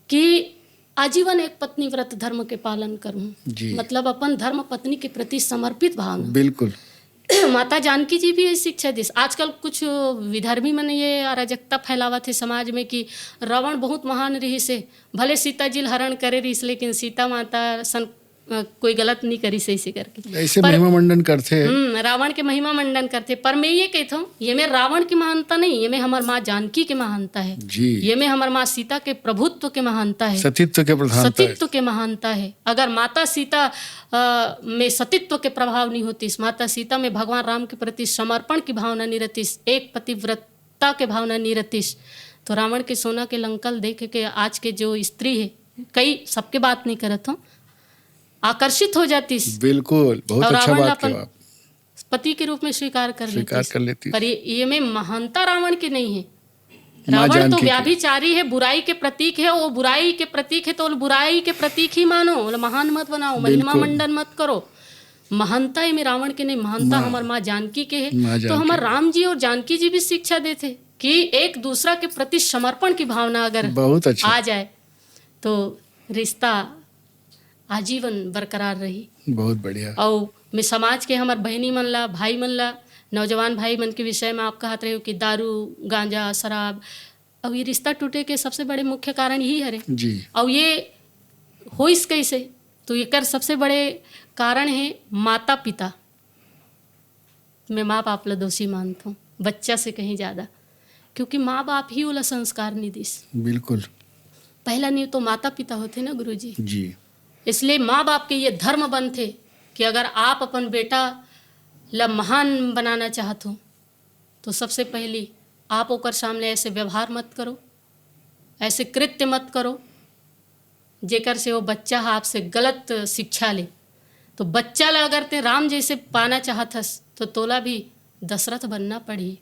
कि आजीवन एक पत्नी व्रत धर्म के पालन करूं, जी। मतलब अपन धर्म पत्नी के प्रति समर्पित भावना। बिल्कुल। माता जानकी जी भी ये शिक्षा दिस। आजकल कुछ विधर्मी मन ये अराजकता फैलावत है समाज में कि रावण बहुत महान रहिस हे, भले सीता जी ल हरण करे रहिस, लेकिन सीता माता सन अ, कोई गलत नहीं करिस ऐसे करके। ऐसे पर- महिमा मंडन करते हैं। हम्म, रावण के महिमा मंडन करते, पर मैं ये कहता हूँ, ये में रावण की महानता नहीं, ये में हमार माँ जानकी के महानता है। जी। ये में हमार माँ सीता के प्रभुत्व के महानता है। सतीत्व के प्रधानता है। सतीत्व के महानता है। अगर माता सीता अ, में सतीत्व के प्रभाव नहीं होतिस, माता सीता में भगवान राम के प्रति समर्पण की भावना नहीं रहतिस, एक पतिव्रता के भावना नहीं रहतिस, तो रावण के सोना के लंका ल देख के आज के जो स्त्री है, कई सबके बात नहीं करत हूँ, आकर्षित हो जातिस। बिल्कुल, बहुत और अच्छा रावण बात अपन कहा आप। पति के रूप में स्वीकार कर स्वीकार लेतिस। कर लेतिस। पर ये, ये में महानता रावण की नहीं है। माँ रावण तो जानकी की। व्याभिचारी है, बुराई के प्रतीक है, वो बुराई के प्रतीक है तो वो बुराई के प्रतीक ही मानो, वो महान मत बनाओ, महिमा बिल्कुल। मंडन मत करो। महानता ये में रावण के नहीं, महानता माँ। हमार माँ जानकी के है। माँ तो जानकी। हमार राम जी और जानकी जी भी शिक्षा देते कि एक दूसरा के प्रति समर्पण की भावना अगर बहुत अच्छा। आ जाए तो रिश्ता आजीवन बरकरार रही। बहुत बढ़िया। और मैं समाज के हमार बहनी मन ला, भाई मन ला, नौजवान भाई मन के विषय में आप कहत रहे हो कि दारू, गांजा, शराब, और ये रिश्ता टूटे के सबसे बड़े मुख्य कारण यही हरे। जी। और ये होइस कैसे? तो एकर सबसे बड़े कारण है माता पिता। मैं माँ बाप ला दोषी मानता हूँ, बच्चा से कहीं ज़्यादा, क्योंकि माँ बाप ही ओला संस्कार नहीं दिस। बिल्कुल। पहला नींव तो माता पिता होथे ना गुरुजी। जी। इसलिए माँ बाप के ये धर्म बनथे कि अगर आप अपन बेटा ला महान बनाना चाहत हो, तो सबसे पहली आप ओकर सामने ऐसे व्यवहार मत करो, ऐसे कृत्य मत करो, जेकर से वो बच्चा ह आपसे गलत शिक्षा ले। तो बच्चा ला अगर ते राम जैसे पाना चाहत हस, तो तोला भी दशरथ बनना पड़ही।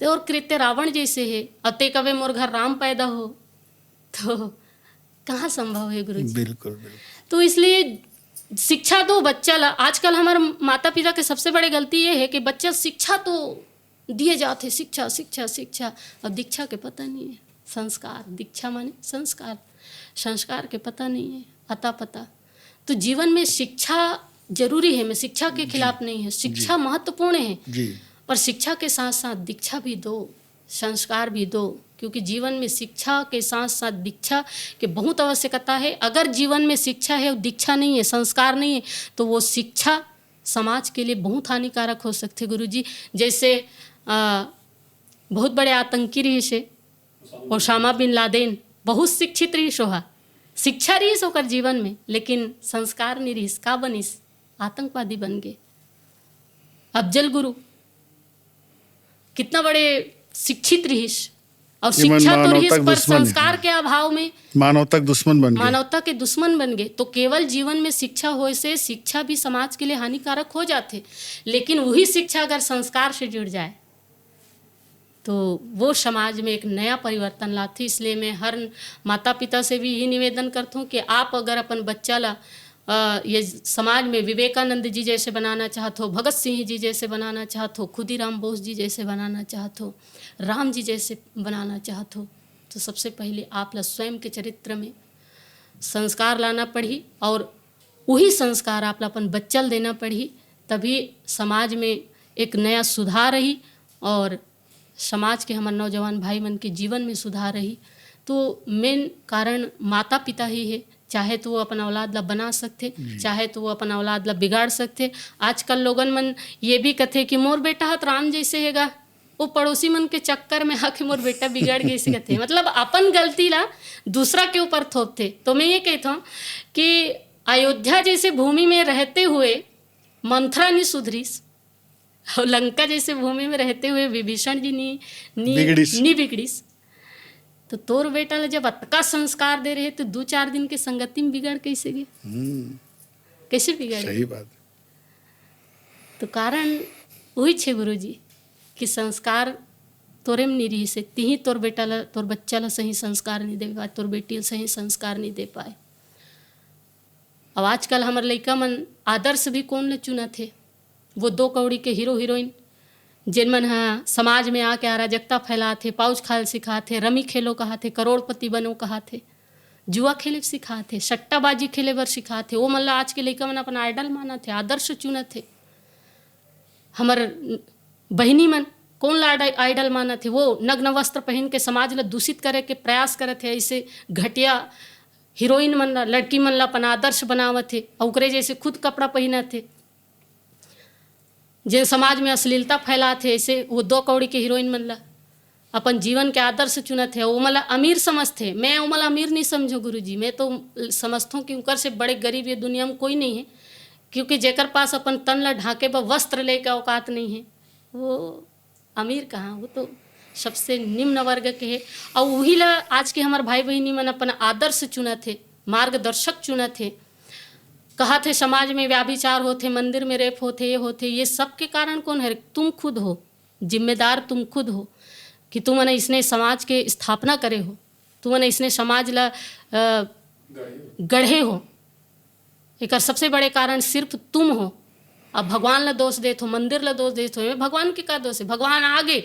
ते और कृत्य रावण जैसे हे, अब ते कबे मोर घर राम पैदा हो, तो कहाँ संभव है गुरुजी? बिल्कुल, बिल्कुल। तो इसलिए शिक्षा दो बच्चा ला। आजकल हमारे माता पिता के सबसे बड़े गलती ये है कि बच्चा शिक्षा तो दिए जाते, शिक्षा, शिक्षा, शिक्षा, और दीक्षा के पता नहीं है। संस्कार, दीक्षा माने संस्कार, संस्कार के पता नहीं है, अता पता। तो जीवन में शिक्षा जरूरी है, मैं शिक्षा के खिलाफ नहीं है, शिक्षा महत्वपूर्ण है, जी। पर शिक्षा के साथ साथ दीक्षा भी दो, संस्कार भी दो, क्योंकि जीवन में शिक्षा के साथ साथ दीक्षा के बहुत आवश्यकता है। अगर जीवन में शिक्षा है और दीक्षा नहीं है, संस्कार नहीं है, तो वो शिक्षा समाज के लिए बहुत हानिकारक हो सकते गुरुजी। जैसे अ, बहुत बड़े आतंकी रहिस हे ओसामा बिन लादेन, बहुत शिक्षित रहिस ओहा, शिक्षा रहिस ओकर जीवन में, लेकिन संस्कार नहीं रहिस। का बनिस? आतंकवादी बन गए। अफजल गुरु कितना बड़े शिक्षित रहिस, और ये मन शिक्षा तो मानवता रहिस, के पर दुश्मन है। संस्कार के अभाव में मानवता के दुश्मन बन गए। मानवता के दुश्मन बन गए। तो केवल जीवन में शिक्षा होए से शिक्षा भी समाज के लिए हानिकारक हो जाते, लेकिन वही शिक्षा अगर संस्कार से जुड़ जाए, तो वो समाज में एक नया परिवर्तन लाथे। इसलिए मैं हर माता पिता से भी यही निवेदन करता हूँ कि आप अगर अपन बच्चा ला अ, ये समाज में विवेकानंद जी जैसे बनाना चाहत हो, भगत सिंह जी जैसे बनाना चाहत हो, खुदीराम बोस जी जैसे बनाना चाहत हो, राम जी जैसे बनाना चाहत हो, तो सबसे पहले आप ला स्वयं के चरित्र में संस्कार लाना पड़ही, और वही संस्कार आप ला अपन बच्चा ल देना पड़ही, तभी समाज में एक नया सुधार रही और समाज के हमर नौजवान भाई मन के जीवन में सुधार रही। तो मेन कारण माता पिता ही है, चाहे तो वो अपन औलाद ला बना सकथे, चाहे तो वो अपन औलाद ला बिगाड़ सकथे। आजकल लोगन मन ये भी कथे कि मोर बेटा ह त राम जैसे हेगा, वो पड़ोसी मन के चक्कर में आके मोर बेटा बिगड़ गइस कथे। मतलब अपन गलती ला दूसरा के ऊपर थोपथे। तो मैं ये कहता हूँ कि अयोध्या जैसे भूमि में रहते हुए मंथरा नहीं सुधरीस, और लंका जैसे भूमि में रहते हुए विभीषण जी नी नी बिगड़िस। नी बिगड़िस। तो तोर बेटा ला जब अतका संस्कार दे रहे, तो दो चार दिन के संगति में बिगड़ कैसे गए? हम्म, कैसे बिगड़ गए? सही बात। तो कारण वही छे गुरु जी कि संस्कार तोरे में नहीं रही से, तिही तोर बेटा ला, तोर बच्चा ला सही संस्कार नहीं दे पाए, तोर बेटी ला सही संस्कार नहीं दे पाए। अब आजकल हमर लइका मन आदर्श भी कौन ल चुनत हे? वो दो कौड़ी के हीरो हीरोइन, जेन मन ह समाज में आके अराजकता फैलात हे, पाउच खाल सिखात हे, रमी खेलो कहत हे, करोड़पति बनो कहत हे, जुआ खेले सिखात हे, सट्टाबाजी खेले बर सिखात हे, वो मन ल आज के लइका मन अपन आइडल मानत हे, आदर्श चुनत हे। हमर बहिनी मन कौन ला आइड-, आइडल मानत हे? वो नग्न वस्त्र पहन के समाज ला दूषित करे के प्रयास करत हे, ऐसे घटिया हीरोइन मन ला, लड़की मन ला अपन आदर्श बनावत हे, अउ ओकरे जैसे खुद कपड़ा पहिनत हे, जे समाज में अश्लीलता फैलात हे, ऐसे वो दो कौड़ी के हीरोइन मन ला अपन जीवन के आदर्श चुनत हे, ओमन ला अमीर समझथे। मैं ओमन ला अमीर नहीं समझो गुरुजी, मैं तो समझथों कि उनकर से बड़े गरीब ये दुनिया में कोई नहीं है, क्योंकि जेकर पास अपन तन ला ढांके बर वस्त्र लेके औकात नहीं है, वो अमीर कहाँ, वो तो सबसे निम्न वर्ग के है। और वही ला आज के हमारे भाई बहिनी मन अपन आदर्श चुनत हे, मार्गदर्शक चुनत हे। कहत हे समाज में व्याभिचार होथे, मंदिर में रेप होथे, ये होथे, ये सब के कारण कौन है? तुम खुद हो, जिम्मेदार तुम खुद हो कि तुमन इसने समाज के स्थापना करे हो, तुमन इसने समाज ला अ, गढ़े हो। एकर सबसे बड़े कारण सिर्फ तुम हो। अब भगवान ला दोष देत हो, मंदिर ला दोष देत हो, एमे भगवान के का दोष है? भगवान आगे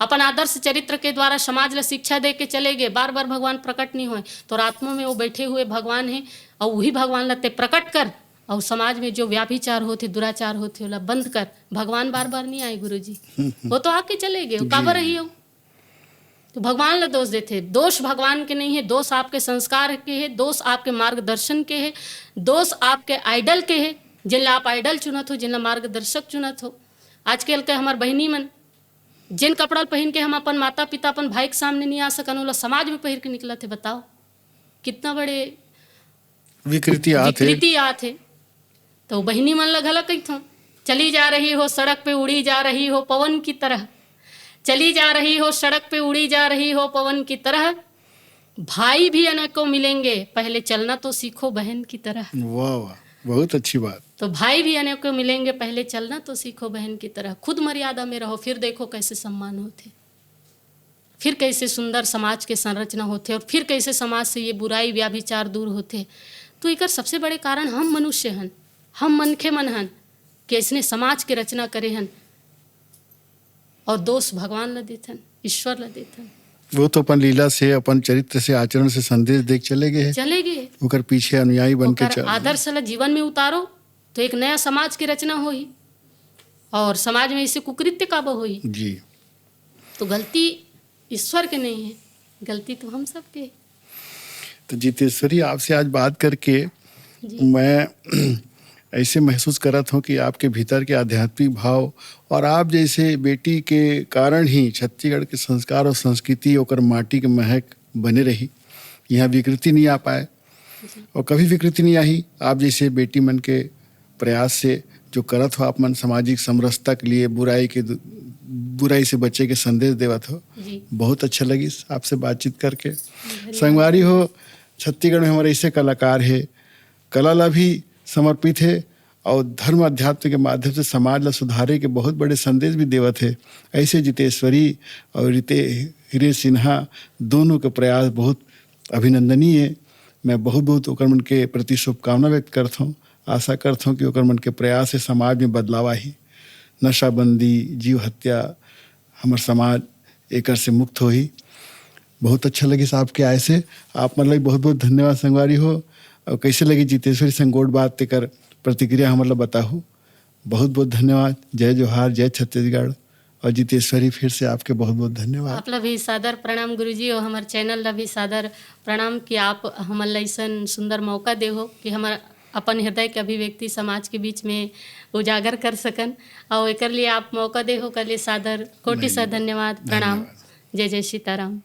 अपन आदर्श चरित्र के द्वारा समाज ला शिक्षा दे के चले गए, बार बार भगवान प्रकट नहीं होए, तो आत्मा में वो बैठे हुए भगवान है, और वही भगवान ला ते प्रकट कर, और समाज में जो व्याभिचार होथे, दुराचार होथे, ओला बंद कर। भगवान बार बार नहीं आए गुरुजी, वो तो आके चले गए, काबर रही हो? तो भगवान ला दोष देथे, दोष भगवान के नहीं है, दोष आपके संस्कार के है, दोष आपके मार्गदर्शन के है, दोष आपके आइडल के है, जिन ला आप आइडल चुनत हो, जिन ला मार्गदर्शक चुनत हो। आजकल के हमार बहिनी मन जेन कपड़ा ल पहिन के हम अपन माता पिता, अपन भाई के सामने नहीं आ सकन, ओला समाज में पहिर के निकलत हे, बताओ। कितना बड़े विकृति आत हे। विकृति आत हे। तो बहिनी मन ल घला कहिथों, चली जा रही हो सड़क पे, उड़ी जा रही हो पवन की तरह, चली जा रही हो सड़क पे, उड़ी जा रही हो पवन की तरह। भाई भी अनेकों मिलेंगे, पहले चलना तो सीखो बहन की तरह। वाह वाह, बहुत अच्छी बात। तो भाई भी अनेकों मिलेंगे, पहले चलना तो सीखो बहन की तरह। खुद मर्यादा में रहो, फिर देखो कैसे सम्मान होथे, फिर कैसे सुंदर समाज के संरचना होथे और फिर कैसे समाज से ये बुराई व्याभिचार दूर होथे। तो एकर सबसे बड़े कारण हम मनुष्य हन, हम मनखे मन हन कि अइसने समाज के रचना करे हन। और दोष भगवान ला देथन, ईश्वर ला देथन। वो तो अपन लीला से, अपन चरित्र से, आचरण से संदेश दे के चले गए हैं। चले गए। ओकर पीछे अनुयायी बन के ओकर चल आदर्श ला जीवन में उतारो तो एक नया समाज के रचना होही। और समाज में ऐसे कुकृत्य काबर होही? जी। तो गलती ईश्वर के नहीं है, गलती तो हम सबके है। तो जितेश्वरी, आपसे आज बात करके जी। मैं ऐसे महसूस करत हूँ कि आपके भीतर के आध्यात्मिक भाव और आप जैसे बेटी के कारण ही छत्तीसगढ़ के संस्कार और संस्कृति, ओकर माटी के महक बने रही, यहाँ विकृति नहीं आ पाए और कभी विकृति नहीं आई। आप जैसे बेटी मन के प्रयास से जो करत हो आप मन सामाजिक समरसता के लिए, बुराई के दु-, बुराई से बचे के संदेश देवत हो, जी। बहुत अच्छा लगिस आपसे बातचीत करके। संगवारी हो, छत्तीसगढ़ में हमारे ऐसे कलाकार है, कला ला भी समर्पित है और धर्म अध्यात्म के माध्यम से समाज ला सुधारे के बहुत बड़े संदेश भी देवत है। ऐसे जितेश्वरी और रिते हिरे सिन्हा दोनों के प्रयास बहुत अभिनंदनीय है। मैं बहुत बहुत ओकर मन के प्रति शुभकामना व्यक्त करत हूँ। आशा करत हूँ कि ओकर मन के प्रयास से समाज में बदलाव आही। नशाबंदी, जीव हत्या, हमर समाज एकर से मुक्त होही। बहुत अच्छा लगिस आपके आए से। आप मन ला बहुत बहुत धन्यवाद संगवारी हो। और कैसे लगी जितेश्वरी संग गोठ बात, तेकर प्रतिक्रिया हमर ला बताहू। बहुत बहुत धन्यवाद। जय जोहार, जय छत्तीसगढ़। और जितेश्वरी, फिर से आपके बहुत बहुत धन्यवाद। आप ला भी सादर प्रणाम गुरुजी, और हमर चैनल ला भी सादर प्रणाम कि आप हमन ला अइसन सुंदर मौका दे हो कि हमर अपन हृदय के अभिव्यक्ति समाज के बीच में उजागर कर सकन, और एकर लिए आप मौका दे हो, ओकर लिए सादर कोटि सा धन्यवाद, प्रणाम। जय जय सीताराम।